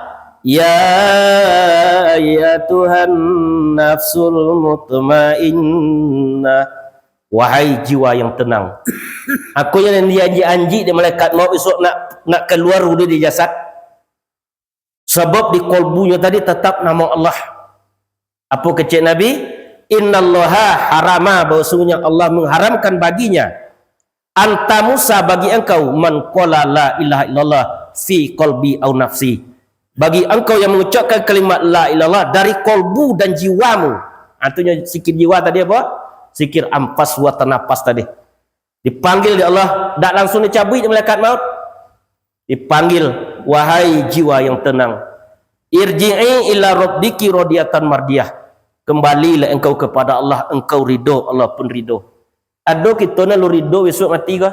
"Ya, ya Tuhan nafsul mutmainnah." Wahai jiwa yang tenang. Aku yang dianjik-anjik di malaikat maut besok nak, nak keluar dulu di jasad. Sabab di kolbunyo tadi tatap namo Allah. Apo kecek Nabi? "Innallaha harama," bahwasanya Allah mengharamkan baginya, "antamusa bagi engkau, man qala la ilaha illallah fi qalbi au nafsi." Bagi engkau yang mengucapkan kalimat la ilaha illallah dari kolbu dan jiwamu. Artinya sikir jiwa tadi apa? Sikir anfas wa tanapas tadi. Dipanggil dek Allah, dak langsung dicabuik dek malaikat maut. Dipanggil, "Wahai jiwa yang tenang, irji'i ila rabbiki radiyatan mardiyah." Kembalilah engkau kepada Allah, engkau ridho, Allah pun ridho. Ado kito nan lu ridho besok mati ko?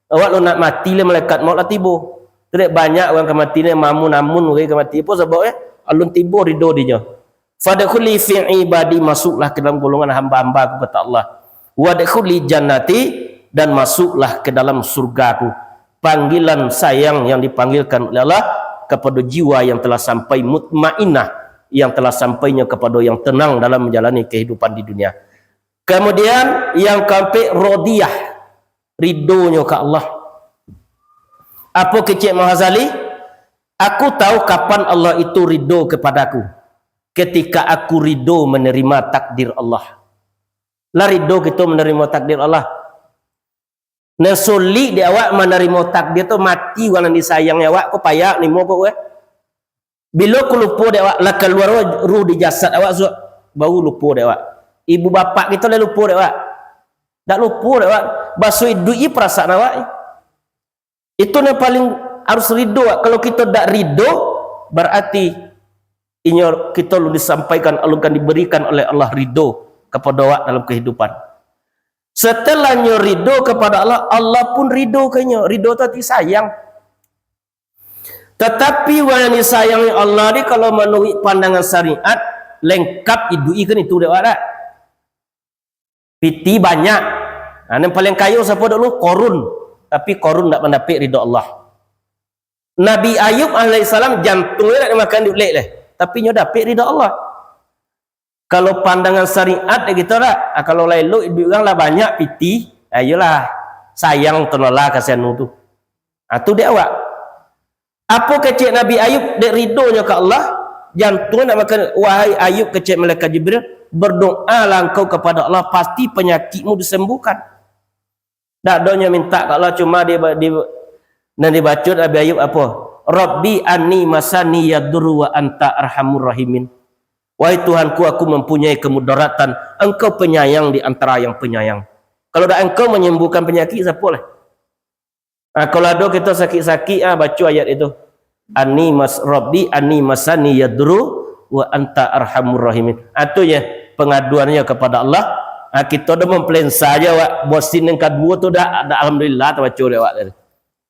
Awak lu nak mati leh, malaikat maut lah tibo. Tu dek banyak urang ka mati ni, mamun-amun urang ka mati. Apo sabab eh? Alun tibo ridho dinyo. "Fadkhuli fi ibadi," masuklah ke dalam golongan hamba-hamba-Ku, kata Allah. "Wadkhuli jannati," dan masuklah ke dalam surga-Ku. Panggilan sayang yang dipanggilkan oleh Allah kepada jiwa yang telah sampai mutmainnah, yang telah sampainya kepada yang tenang dalam menjalani kehidupan di dunia. Kemudian yang keempat, rodiyah, ridonyo ka Allah. Apo kecek Imam Ghazali? "Aku tahu kapan Allah itu ridho kepadaku, ketika aku ridho menerima takdir Allah." Lah ridho kito menerima takdir Allah? Nan sulik dek awak manarimo takdir tu, mati urang nan disayangi awak, ko payah nimo ko, weh. Bilo ko lupo dek awak, lah kalua ruh di jasad awak, suak, baru lupo dek awak. Ibu bapak kito lah lupo dek awak? Dak lupo dek awak. Baso iduik i perasaan awak. Itu nan paling harus ridho awak. Kalau kito dak ridho, berarti inyo, kito alun disampaikan, alun kan diberikan oleh Allah ridho kepada awak dalam kehidupan. Setelah nyo ridho kepada Allah, Allah pun ridho ka inyo. Ridho tu arti sayang. Tatapi urang yang disayangi Allah ni, kalau manuruik pandangan syariat, lengkap iduik i kan itu dek awak dak? Piti banyak. Ha, nan paling kayo siapo dulu? Korun. Tapi Korun dak mandapek ridho Allah. Nabi Ayub alaihissalam jantungnyo dak dimakan dek ulek leh, tapi nyo dapek ridho Allah. Kalau pandangan syariat dek kito dak, ah, kalau lah elok iduik urang lah banyak piti, ah, iyolah, sayang tu lah ka si anu tu. Ah, tu dek awak. Apo kecek Nabi Ayub dek ridonyo ka Allah? Jantungnyo nak makan, "Wahai Ayub," kecek malaikat Jibril, "berdoalah engkau kepada Allah, pasti penyakitmu disembuhkan." Dak ado nyo mintak ka Allah, cuma di, di, nan dibaco Nabi Ayub apo? "Rabbi anni massani yadurru wa anta arhamur rahimin." "Wahai Tuhanku, aku mempunyai kemudaratan, Engkau penyayang di antara yang penyayang. Kalau dak Engkau menyembuhkan penyakit, siapo leh?" Ah, kalau ado kito sakik-sakik, ah, baco ayat itu. "Anni mas-, Rabbi anni massani yadurru wa anta arhamur rahimin." Ah, tu je pengaduannyo kepada Allah. Ah, kito dah mempelensa je awak. Bosin yang kaduo tu dah, dah alhamdulillah tabaco dek awak tadi.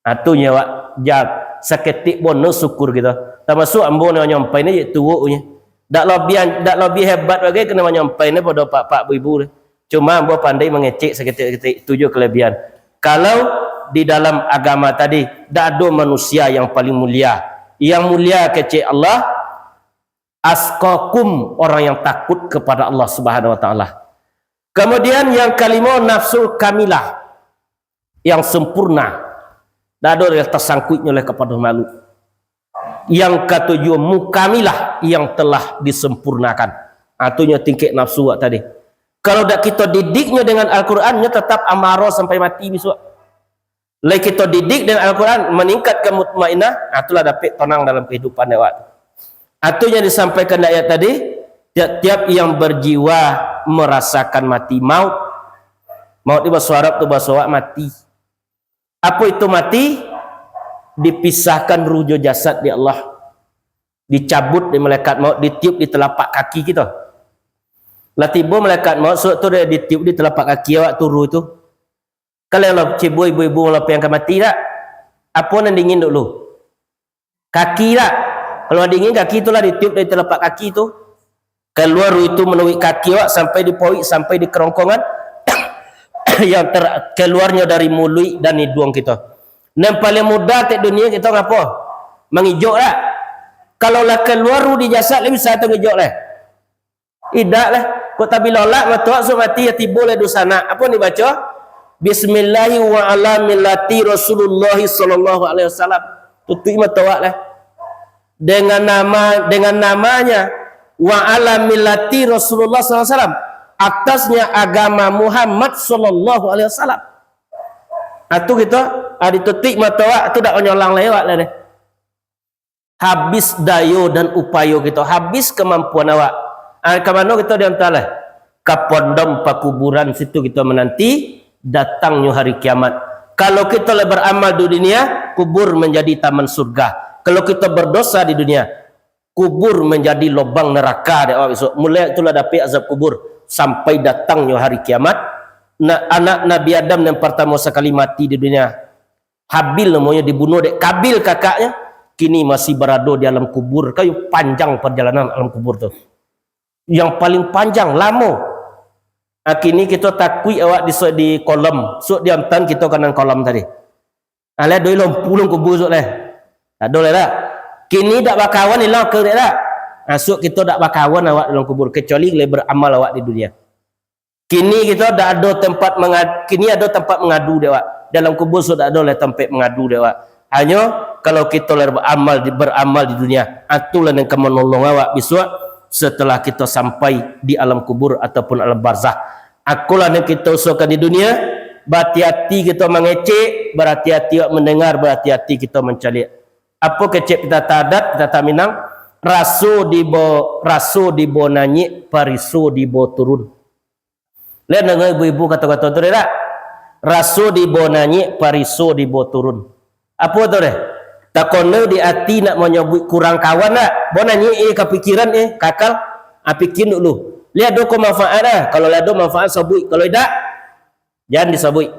Ah, tu nyo awak, ja-, saketek bono syukur kito. Tamasuak ambo ni manyampai ni je tuo nyo. Dak labiah, dak labiah hebat bagai kena manyampai ni pado pak-pak, bu-ibu ni. Cuma ambo pandai mangecek saketek-ketek, tu jo kelebihan. Kalau di dalam agama tadi, dak ado manusia yang paling mulia. Yang mulia kecek Allah, asqakum, orang yang takut kepada Allah Subhanahu wa Taala. Kemudian yang kalimo, nafsul kamilah, yang sempurna. Dak ado lah tasangkuiknyo lah kapado makhluk. Yang katujuah, mukamilah, yang telah disempurnakan. Ah, tu nyo tingkek nafsu awak tadi. Kalau dak kito didiknyo dengan Al-Quran, nyo tetap amaro sampai mati bisuak. Lai kito didik dengan Al-Quran, maningkatkan mutmainnah, ah, itulah dapek tenang dalam kehidupan awak. Ah, tu yang disampaikan di ayat tadi, tiap-tiap yang berjiwa merasakan mati, maut. Maut di baso Arab tu, baso awak mati. Apo itu mati? Dipisahkan ruh jo jasad di Allah. Dicabut di malaikat maut, ditiup di telapak kaki kito. Lah tibo malaikat maut, suak tu ditiup di telapak kaki awak tu, ruh tu. Kalian lah cibo ibu-ibu lah yang ka mati dak? Apo nan dingin dulu? Kaki dak? Kalau dingin kaki tu lah ditiup dari telapak kaki tu. Kalua ruh itu manuruik kaki awak sampai di pauik, sampai di kerongkongan. Yang ter-, kaluarnyo dari muluik dan iduang kito. Nan paling mudah tek dunia kito ngapo? Mangijok dak? Kalau lah kalua ruh di jasad, lai bisa tu ngijok lai? Idak lah. Kok tabilo lak mato awak sudah mati, ya tibo lah dunsanak. Apo nan dibaco? "Bismillahi wa ala millati Rasulullah sallallahu alaihi wasallam." Tutuik mato awak lah. Dengan nama, dengan namanya, "Wa ala millati Rasulullah sallallahu alaihi wasallam." Atasnya agama Muhammad sallallahu alaihi wasallam. Ah, tu kito, ah, ditutuik mato awak, tu dak manyolang lai awak lah deh. Habis dayo dan upayo kito, habis kamampuan awak. Ah, ka mano kito diantalah? Ka pondok pakuburan, situ kito mananti datangnyo hari kiamat. Kalau kito lah baramal di dunia, kubur manjadi taman surga. Kalau kito berdosa di dunia, kubur manjadi lobang neraka dek awak besok. Mulai itulah dapek azab kubur sampai datangnyo hari kiamat. Na-, anak Nabi Adam yang pertama sekali mati di dunia, Habil namonyo, dibunuh dek Kabil kakaknyo, kini masih barado di alam kubur. Kayo panjang parjalanan alam kubur tu. yang paling panjang, lamo. Ah, kini kito takuik awak di, di kolam, suak diontan kito ka nan kolam tadi. Ah, lai ado lampu dalam kubua suak lai. Tak ado lai dak? Kini dak bakawan ilang ka dek dak? Ah, suak kito dak bakawan awak dalam kubur, kecuali lai beramal awak di dunia. Kini kito dak ado tempat mangad-, kini ado tempat mangadu dek awak. Dalam kubur sudah dak ado lai tampek mangadu dek awak. Hanyo kalau kito lah beramal di, beramal di dunia, ah, tu lah nan ka manolong awak bisuak setelah kito sampai di alam kubur ataupun alam barzah. Akolah nan kito usahakan di dunia, berhati-hati kito mangecek, berhati-hati awak mandengar, berhati-hati kito mancaliak. Apo kecek pitata adat, pitata Minang? Raso dibo, raso dibo nanyik, pariso dibo turun. Lai danga ibu-ibu kato-kato tu deh dak? Raso dibo nanyik, pariso dibo turun. Apo tu deh? Takona di ati nak manyabuik kurang kawan dak? Bo nanyik eh, ka pikiran eh, ka akal. Ah, pikir dulu. Lai ado ko manfaat dah. Kalau lai ado manfaat sabuik, kalau idak, jan disabuik.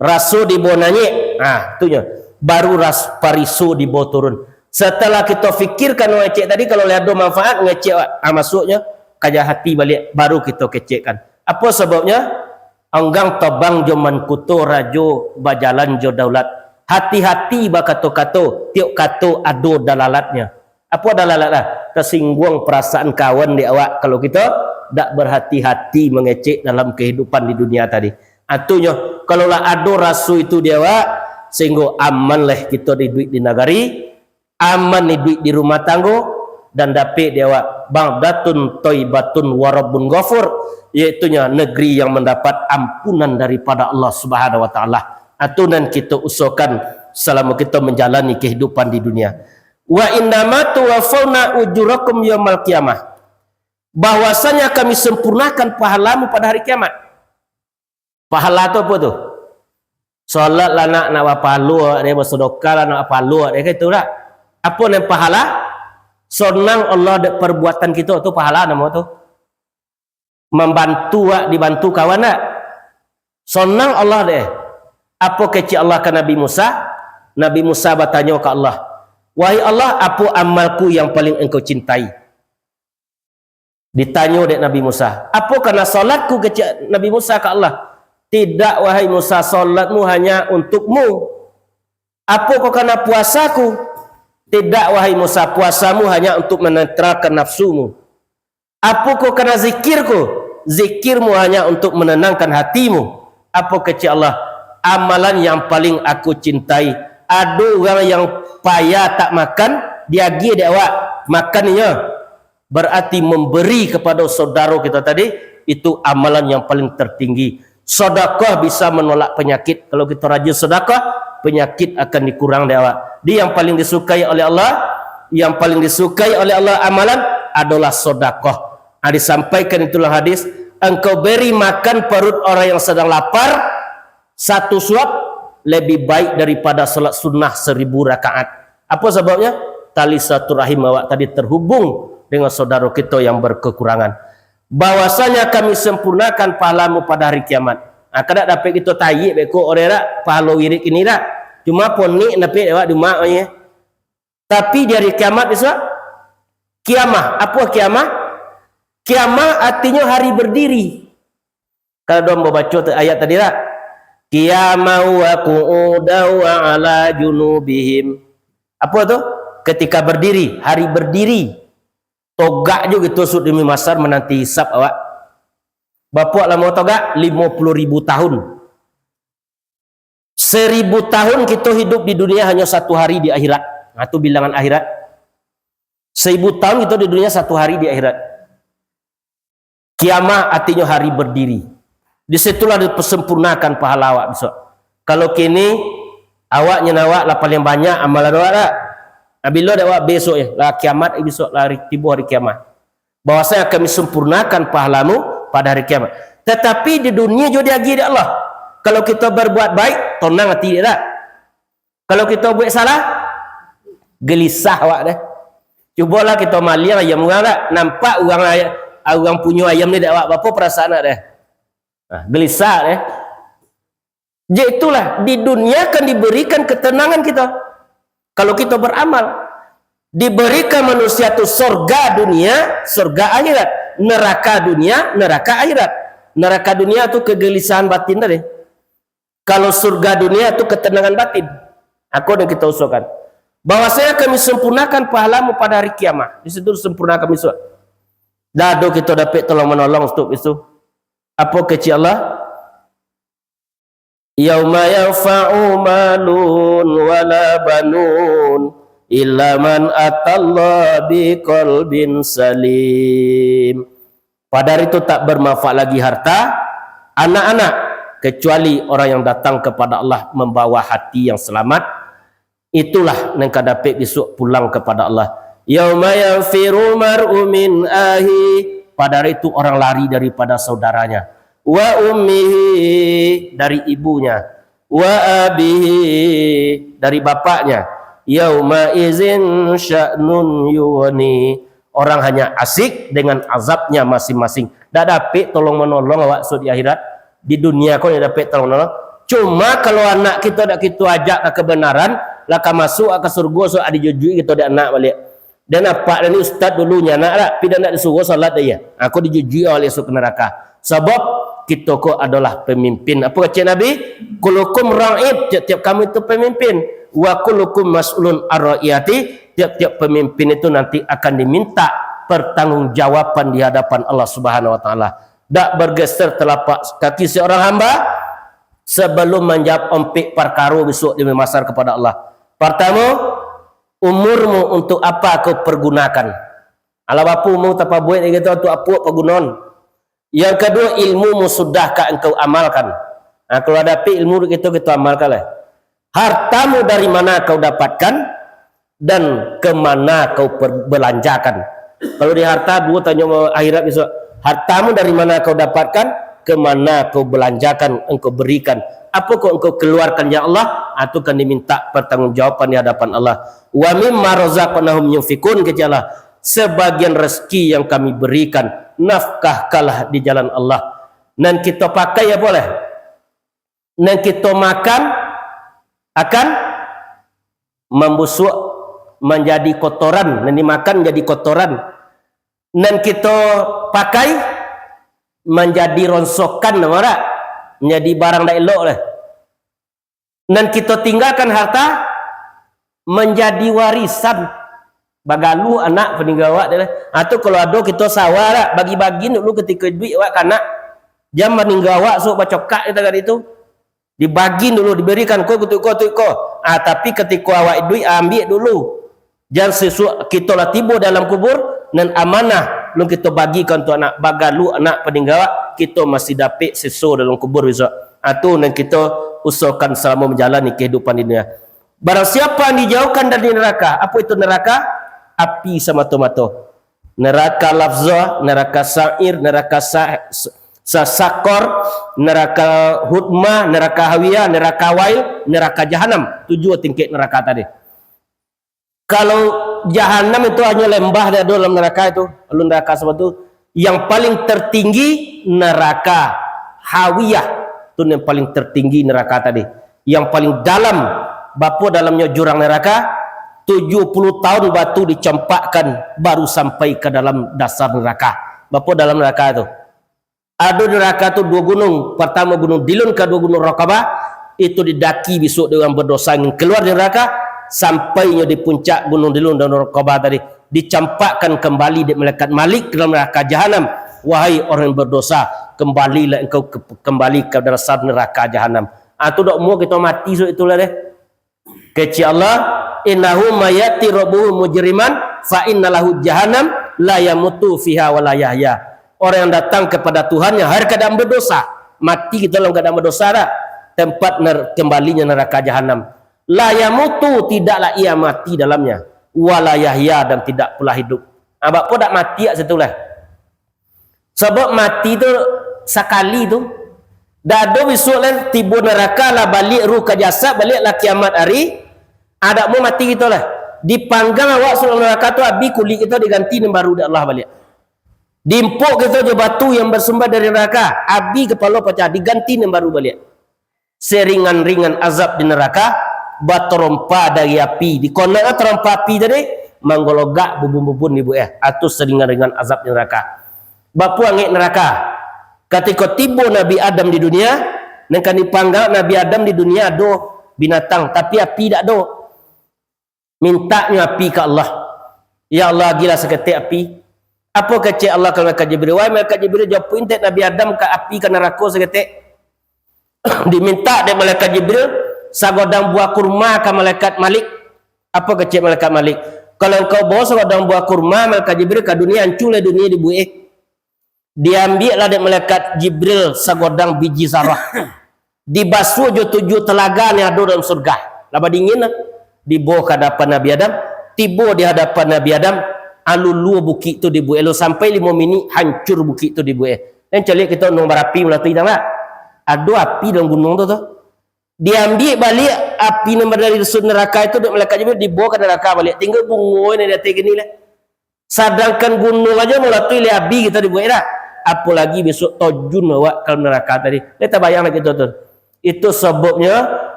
Raso dibo nanyik, ah, tu nyo. Baru ras-, pariso dibo turun. Setelah kito fikirkan ngecek tadi, kalau lai ado manfaat, ngecek, ah, masuknyo ka hati baliak, baru kito kecekkan. Apo sababnyo? Anggang tabang jo mankuto, rajo bajalan jo daulat. Hati-hati bakato-kato, tiok kato ado dalalatnyo. Apo dalalat lah? Tasingguang parasaan kawan dek awak, kalau kito dak berhati-hati mangecek dalam kehidupan di dunia tadi. Atunyo, kalau lah ado raso itu di awak, sehinggo aman lah kito di duit di nagari, aman di duit di rumah tanggo, dan dapek di awak baldatun thaibatun wa rabbun ghafur, yaitunyo negeri yang mendapat ampunan daripada Allah Subhanahu wa Ta'ala. Atu nan kito usahakan salamo kito manjalani kehidupan di dunia. "Wa innama tuwaffawna ujurakum yaumal qiyamah." Bahwasanya kami sempurnakan pahalamu pada hari kiamat. Pahala tu apo tu? Salat lah nak, nak bapahalo deh, basadakah lah nak bapahalo deh, kan itu dak? Apo nan pahala? Sonang Allah dek perbuatan kito, tu pahala namo tu. Mambantu wak, dibantu kawan dak? Sonang Allah deh. Apo kecek Allah ka Nabi Musa? Nabi Musa batanyo ka Allah, "Wahai Allah, apo amalku yang paling Engkau cintai?" Ditanyo dek Nabi Musa, "Apo kana salatku?" kecek Nabi Musa ka Allah. "Tidak, wahai Musa, salatmu hanya untukmu." "Apo ko kana puasaku?" "Tidak, wahai Musa, puasamu hanya untuk menetralkan nafsumu." "Apo ko kana zikirku?" "Zikirmu hanya untuk menenangkan hatimu." Apo kecek Allah? "Amalan yang paling Aku cintai, ado urang yang payah tak makan, diagiah dek awak makan inyo, berarti memberi kepada saudara kita tadi, itu amalan yang paling tertinggi." Sedekah bisa menolak penyakit. Kalau kita rajin sedekah, penyakit akan dikurang dek awak. Di yang paling disukai oleh Allah, yang paling disukai oleh Allah amalan adalah sedekah. Ah, disampaikan itulah hadis, "Engkau beri makan perut orang yang sedang lapar, satu suap lebih baik daripada salat sunnah seribu rakaat." Apa sebabnya? Tali silaturahim awak tadi terhubung dengan saudara kita yang berkekurangan. "Bahwasanya Kami sempurnakan pahalamu pada hari kiamat." Ah, kada dapek kita tarik beko orang dak, pahalo wirid kini dak. Cuma ponik dapek awak di rumah aja. Tapi di hari kiamat bisuak, kiamah. Apa kiamah? Kiamah artinyo hari berdiri. Kalau dong babaco tu ayat tadi lah, "Qiyaman wa qu'udan wa ala junubihim." Apa tu? Ketika berdiri, hari berdiri. Togak jo gitu sudah di masar menanti hisab awak. Bapak lama togak? Lima puluh ribu tahun. Seribu tahun kita hidup di dunia, hanya satu hari di akhirat. Nah, itu bilangan akhirat. Seribu tahun kita di dunia, satu hari di akhirat. Kiamah artinyo hari berdiri. Di situlah dipersempurnakan pahala awak besok. Kalau kini, awak nyen awak lah paling banyak amalan awak dak? Nah, bilo dek awak besok ya, lah kiamat besok, lah hari, tibo hari kiamat. Bahwasanya Kami sempurnakan pahalamu pada hari kiamat. Tetapi di dunia juga diagiah dek Allah. Kalau kita berbuat baik, tonang hati dia dak? Kalau kita buat salah, gelisah awak deh. Cubolah kita maliang ayam urang dak? Nampak urang ay-, urang punyo ayam ni dak awak, apa perasaan awak deh? Nah, gelisah deh. Jadi itulah, di dunia kan diberikan ketenangan kita. Kalau kita beramal, diberikan manusia tu sorga dunia, sorga akhirat. Neraka dunia, neraka akhirat. Neraka dunia tu kegelisahan batin tadi. Kalau surga dunia tu ketenangan batin. Ako nan kita usulkan. Bahwasanya kami sempurnakan pahalamu pada hari kiamat. Di situ sempurna kami sudah. Dado kita dapat tolong menolong untuk itu. Apa kecil Allah? Yauma yanfa'u malun wala banun illa man atallaha biqalbin salim. Pada hari itu tak bermanfaat lagi harta, anak-anak, kecuali orang yang datang kepada Allah membawa hati yang selamat. Itulah nan ka dapek bisuak pulang kepada Allah. Yauma yanfiru mar'u min ahi. Pada hari itu orang lari daripada saudaranya. Wa ummihi, dari ibunya. Wa abihi, dari bapaknya. Yauma izin sya'nun yughni. Orang hanya asik dengan azabnya masing-masing. Dak dapek tolong-menolong awak sudah di akhirat. Di dunia ko dak dapek tolong-menolong. Cuma kalau anak kita dak kita ajak ka kebenaran, lah ka masuk ka surga, so dijujui kita dek anak baliak. Dan apak dan ni ustaz dulu nyanak dak, tapi dak nak disuruh salat dah ya. Aku dijujui oleh esok neraka. Sebab kita ko adalah pemimpin. Apa kecil Nabi? Kullukum ra'in, tiap-tiap kamu itu pemimpin. Wa kullukum mas'ulun ar-ra'iyati, tiap-tiap pemimpin itu nanti akan diminta pertanggungjawaban di hadapan Allah Subhanahu wa taala. Dak bergeser telapak kaki seorang hamba sebelum menjawab ompek perkara besok di mahsyar kepada Allah. Pertama, umurmu untuk apa kau pergunakan? Alah bapu umur tapabuek dek kito tu apuak pagunoan. Yang kedua, ilmumu sudahkah engkau amalkan? Nah, kalau dapek ilmu dek kito, kito amalkan lah. Hartamu dari mana kau dapatkan dan ke mana kau per-, belanjakan? Kalau di harta, dua tanyo akhirat besok. Hartamu dari mana kau dapatkan, ke mana kau belanjakan, engkau berikan? Apa kau engkau keluarkan, ya Allah? Itu kan diminta pertanggungjawaban di hadapan Allah. Wa mimma razaqnahum yunfikun, kecil Allah. Sebagian rezeki yang kami berikan, nafkahkanlah di jalan Allah. Nan kito pakai apa lah? Nan kito makan akan mambusuak, manjadi kotoran. Nan dimakan manjadi kotoran. Nan kito pakai manjadi ronsokan, namo dak? Manjadi barang dak elok lah. Nan kito tinggakan harta manjadi warisan. Bagaluh anak paningga awak tu lah. Ha, tu kalau ado kito sawah dak, bagi-bagi dulu katiko iduik awak ka anak. Jan maningga awak sok bacokak di tagak itu. Dibagi dulu, diberikan ko tu ko tu ko. Ah, tapi katiko awak iduik, ambiak dulu. Jan sasuak kito lah tibo dalam kubur, nan amanah lun kito bagikan tu anak, bagaluh anak paningga awak, kito masih dapek seso dalam kubur besok. Ah, tu nan kito usahakan salamo manjalani kahidupan di dunia. Barang siapa yang dijauhkan dari neraka, apa itu neraka? Api samato-mato. Neraka lafzah, neraka sa'ir, neraka sa-, sa-, sakor, neraka hutmah, neraka hawiyah, neraka wail, neraka jahanam. Tujuh tingkek neraka tadi. Kalau jahanam itu hanyo lembah dak ado dalam neraka itu, lalu neraka sabab tu. Yang paling tertinggi neraka hawiyah. Tu yang paling tertinggi neraka tadi. Yang paling dalam, bapo dalamnyo jurang neraka? Tujuh puluh tahun batu dicampakkan baru sampai ka dalam dasar neraka. Bapo dalam neraka tu? Ado neraka tu duo gunung. Partamo Gunung Dilun, kaduo Gunung Raqabah. Itu didaki bisuak dek urang badosa ingin kaluar dari neraka, sampai nyo di puncak Gunung Dilun dan Raqabah tadi, dicampakkan kambali dek malaikat Malik ka dalam neraka jahanam. Wahai orang yang badosa, kambalilah engkau ke, kambali ka dasar neraka jahanam. Ah, tu dak amuah kito mati sudah itulah deh. Kecek Allah, "Innahu may ya'ti rabbahu mujriman, fa inna lahu jahannam, la yamutu fiha wa la yahya." Orang yang datang kepada Tuhannya hari keadaan berdosa, mati kito dalam keadaan berdosa dak? Tempat ner-, kembalinya neraka jahanam. La yamutu, tidaklah ia mati dalamnya. Wa la yahya, dan tidak pula hidup. Ah, bak po dak mati kat situ lah. Sabab mati tu sakali tu. Dak ado bisuak lai tibo neraka lah baliak ruh ka jasad, baliak lah kiamat ari. Ah, dak amuah mati kito lah. Dipanggang awak sudah neraka tu, abih kulik kito diganti nan baru dek Allah baliak. Diimpok kito jo batu yang bersumber dari neraka, abih kapalo pacah, diganti nan baru baliak. Seringan-ringan azab di neraka, batarompa dari api. Di kona tarompa api tadi, manggologak bubun-bubun di buah. Itu seringan-ringan azab di neraka. Bapuangek neraka. Katiko tibo Nabi Adam di dunia, nan ka dipangga Nabi Adam di dunia ado binatang, tapi api dak ado. Mintaknyo api ka Allah. "Ya Allah, agiahlah saketek api." Apo kecek Allah ka malaikat Jibril? "Wahai malaikat Jibril, japuik intek Nabi Adam ka api, ka narako saketek." Dimintak dek malaikat Jibril sagodang buah kurma ka malaikat Malik. Apo kecek malaikat Malik? "Kalau engkau bawa sagodang buah kurma, malaikat Jibril, ka dunia, ancua lah dunia dibuek." Diambiaklah dek malaikat Jibril sagodang biji zarah. Dibasuah jo tujuah talaga nan ado dalam surga. Lah badingin lah. Dibawa ka hadapan Nabi Adam. Tibo di hadapan Nabi Adam, aluluah bukik tu dibuek. Alun sampai limo minik, hancur bukik tu dibuek. Nan caliak kito gunuang barapi malah tu, indak? Ado api dalam gunuang tu, tu. Diambiak baliak api nan dari surga neraka itu dek malaikat Jibril, dibawa ka naraka baliak. Tingga bungo nan di ateh kini lah. Sadangkan gunuang aja maulah tu ilai abih kito dibuek dak? Apolagi bisuak tajun awak ka dalam naraka tadi. Lai tabayang lah kito tu. Itu sababnyo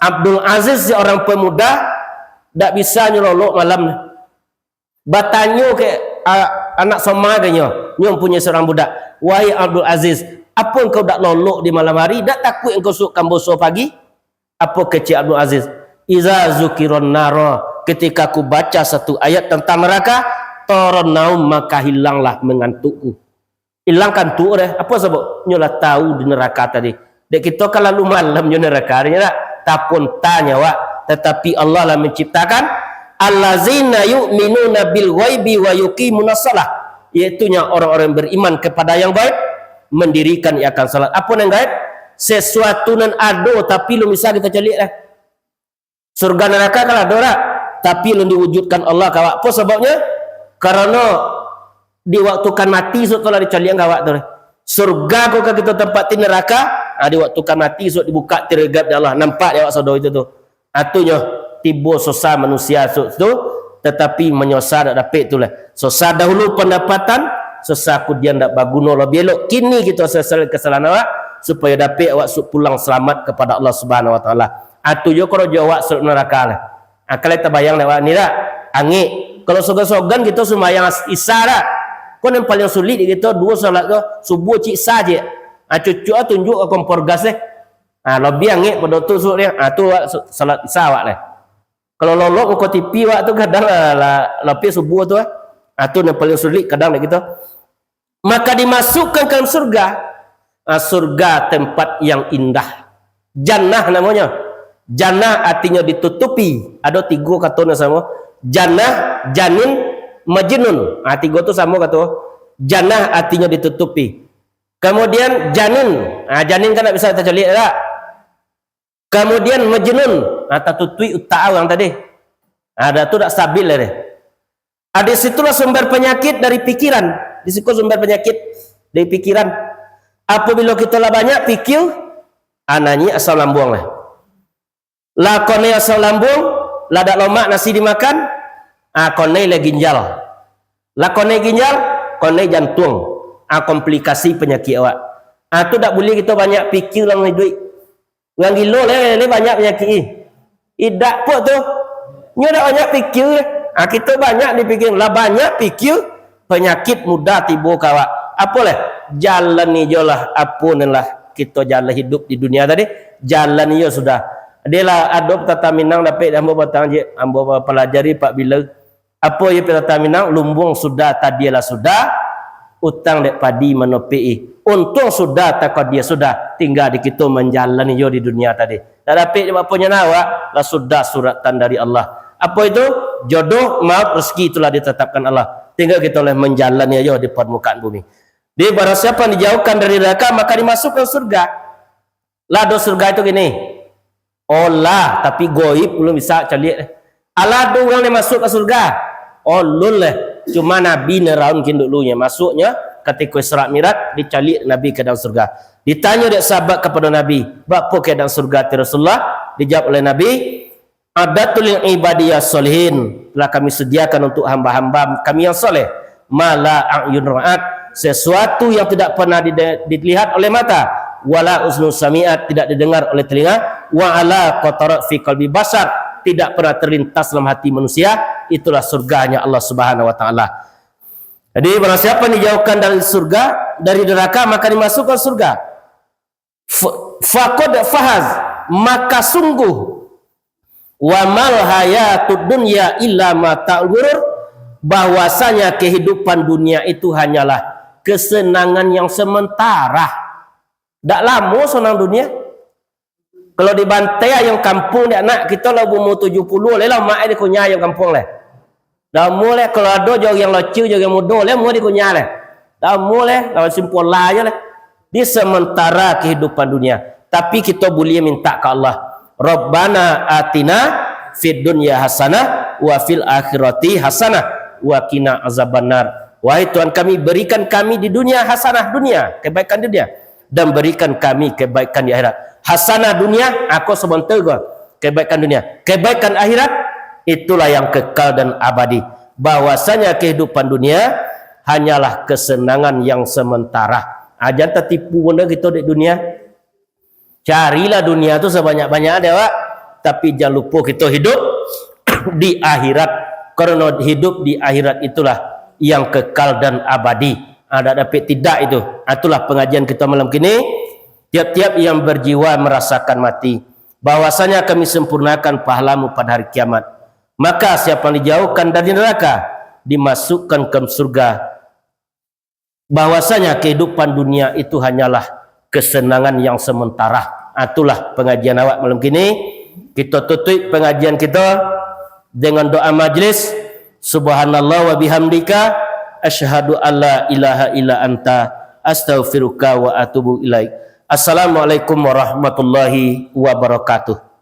Abdul Aziz, seorang pemuda, dak bisa nyo lolok malam. Batanyo ka, a, anak soma ka nyo, nyo mampunyoi seorang budak, "Wahai Abdul Aziz, apo engkau dak lolok di malam hari? Dak takuik engkau suok kamboso pagi?" Apo kecek Abdul Aziz? "Iza zukiron naro, ketika aku baca satu ayat tentang neraka, toron naum, maka hilanglah mengantukku." Ilang kantuk deh. Apo sabab? Nyo lah tahu di neraka tadi. Dek kito kan lalu malam nyo neraka, nyo dak? Taponta nyo awak. Tatapi Allah lah menciptakan, "Allazina yu'minuna bil ghaibi wa yuqimunas shalah." Yaitu nyo orang-orang yang beriman kepada yang gaib, mendirikan ia akan salat. Apo nan gaib? Sesuatu nan ado, tapi alun bisa kito caliak lah. Surga neraka kan ado dak? Tapi alun diwujudkan Allah ka awak. Apo sababnyo? Karano di waktu kan mati, suok tu lah dicaliak ka awak tu. Surga ko ka kito tampati, neraka, ah, di waktu kan mati, suok dibukak tirai gaib dek Allah. Nampak dek awak sado itu tu. Ah, tu nyo, tibo susah manusia suok tu, tatapi manyosa dak dapek tu lah. Susah dahulu pandapatan, susah kudian dak baguno, labiah elok kini kito sasali kasalahan awak, supayo dapek awak suok pulang salamat kapada Allah Subhanahu Wa Taala. Ah, tu jo karajo awak suok neraka lah. Ah, kalau tabayang dek awak ni dak? Angek. Kalau sogan-sogan kito sumbayang as-, Isya dak? Ko nan paling sulik di kito duo salat ko, subuah ciek Isya ciek. Ah, cucuk ah tunjuak ka kompor gas eh. Ah, labiah angek pado tu suok dia. Ah, tu awak su-, salat Isya awak lah. Kalau lolok muko T V awak tu kadang lah, lah, lapeh subuah tu ah. Ah, tu nan paling sulik kadang dek kito. Maka dimasukkan ke dalam surga. Ah, surga tempat yang indah. Jannah namonyo. Jannah artinyo ditutupi. Ado tigo kato nan samo. Jannah, Janin, Majnun. Ah, tigo tu samo kato. Jannah artinyo ditutupi. Kamudian Janin. Ah, Janin kan dak bisa tacaliak dak? Kamudian Majnun, ah, tatutuik utak urang tadi. Ah, dah tu dak stabil lah deh. Ah, di situlah sumber panyakik dari pikiran. Di situ sumber panyakik dari pikiran. Apabila kito lah banyak pikir, ah, naiak asam lambuang lah. Lah konai asam lambuang, lah dak lomak nasi dimakan, ah, konai lah ginjal. Lah konai ginjal, konai jantuang. Ah, komplikasi panyakik awak. Ah, tu dak buliah kito banyak pikir dalam iduik. Urang gilo lai, lai banyak panyakik ih. Idak pok tu. Nyo dak banyak pikir. Ah, kito banyak dipikir. Lah banyak pikir, panyakik mudah tibo ka awak. Apo lah? Jalani jolah apo nan lah kito jalani hidup di dunia tadi. Jalani jo sudah. Adalah ado pepatah Minang dapek ambo batang je, ambo pelajari pak bila. Apo iyo pepatah Minang, lumbuang sudah, tadialah sudah, utang dek padi manopek-i. Untuang sudah, takadia sudah, tingga di kito manjalani jo di dunia tadi. Dak dapek dek apo nyo awak, lah sudah suratan dari Allah. Apo itu? Jodoh, maut, rezeki itulah ditetapkan Allah. Tingga kito lah manjalani ajo di permukaan bumi. Jadi, barang siapa yang dijauhkan dari neraka, maka dimasukkan surga. Lah ado surga itu kini? Olah, tapi goib, alun bisa caliak. Alah ado urang nan masuk ka surga? Alun lah. Cuma Nabi nan raun kin dulunyo. Masuknyo katiko Isra Mi'raj, dicaliak Nabi ka dalam surga. Ditanyo dek sahabat kapado Nabi, "Baapo keadaan surga tu, Rasulullah?" Dijawab oleh Nabi, "A'dadtu li ibadiyas sholihin, telah Kami sediakan untuk hamba-hamba Kami yang soleh, ma la a'yun ra'at, sesuatu yang tidak pernah di-, dilihat oleh mata, wala uzunun sami'at, tidak didengar oleh telinga, wa la khatara fi qalbi basyar, tidak pernah terlintas dalam hati manusia, itulah surganya Allah Subhanahu wa Ta'ala." Jadi, barang siapa yang dijauhkan dari surga, dari neraka, maka dimasukkan surga. F-, faqad faz, maka sungguh, wa mal hayatud dunya illa mata'ul ghurur, bahwasanya kehidupan dunia itu hanyalah kesenangan yang sementara. Dak lamo sonang dunia. Kalau dibantai ayam kampung dek anak kito lah umur tujuh puluh, leh lah mak ai dikunyah ayam kampung leh. Dak amuah leh, kalau ado jo urang locil, jo urang mudo, leh amuah dikunyah leh. Dak amuah leh, lawan simpola ajo leh. Di sementara kehidupan dunia. Tapi kito buliah minta ka Allah, "Rabbana atina fid dunya hasanah wa fil akhirati hasanah wa qina azabannar." Wahai Tuhan kami, berikan kami di dunia hasanah dunia, kebaikan dunia, dan berikan kami kebaikan di akhirat. Hasanah dunia, ako sabanta ko, kebaikan dunia. Kebaikan akhirat, itulah yang kekal dan abadi. Bahwasanya kehidupan dunia hanyalah kesenangan yang sementara. Ah, jan tatipu bana kito dek dunia. Carilah dunia tu sabanyak-banyak dek awak, tapi jan lupo kito hidup di akhirat. Karena hidup di akhirat itulah yang kekal dan abadi. Ah, dak dapek tidak itu. Ah, itulah pengajian kita malam kini. Tiap-tiap yang berjiwa merasakan mati, bahwasanya kami sempurnakan pahalamu pada hari kiamat. Maka siapa yang dijauhkan dari neraka, dimasukkan ke surga. Bahwasanya kehidupan dunia itu hanyalah kesenangan yang sementara. Ah, itulah pengajian awak malam kini. Kita tutup pengajian kita dengan doa majlis. Subhanallah wa bihamdika, asyhadu alla ilaha illa anta, astaghfiruka wa atubu ilaik. Assalamualaikum warahmatullahi wabarakatuh.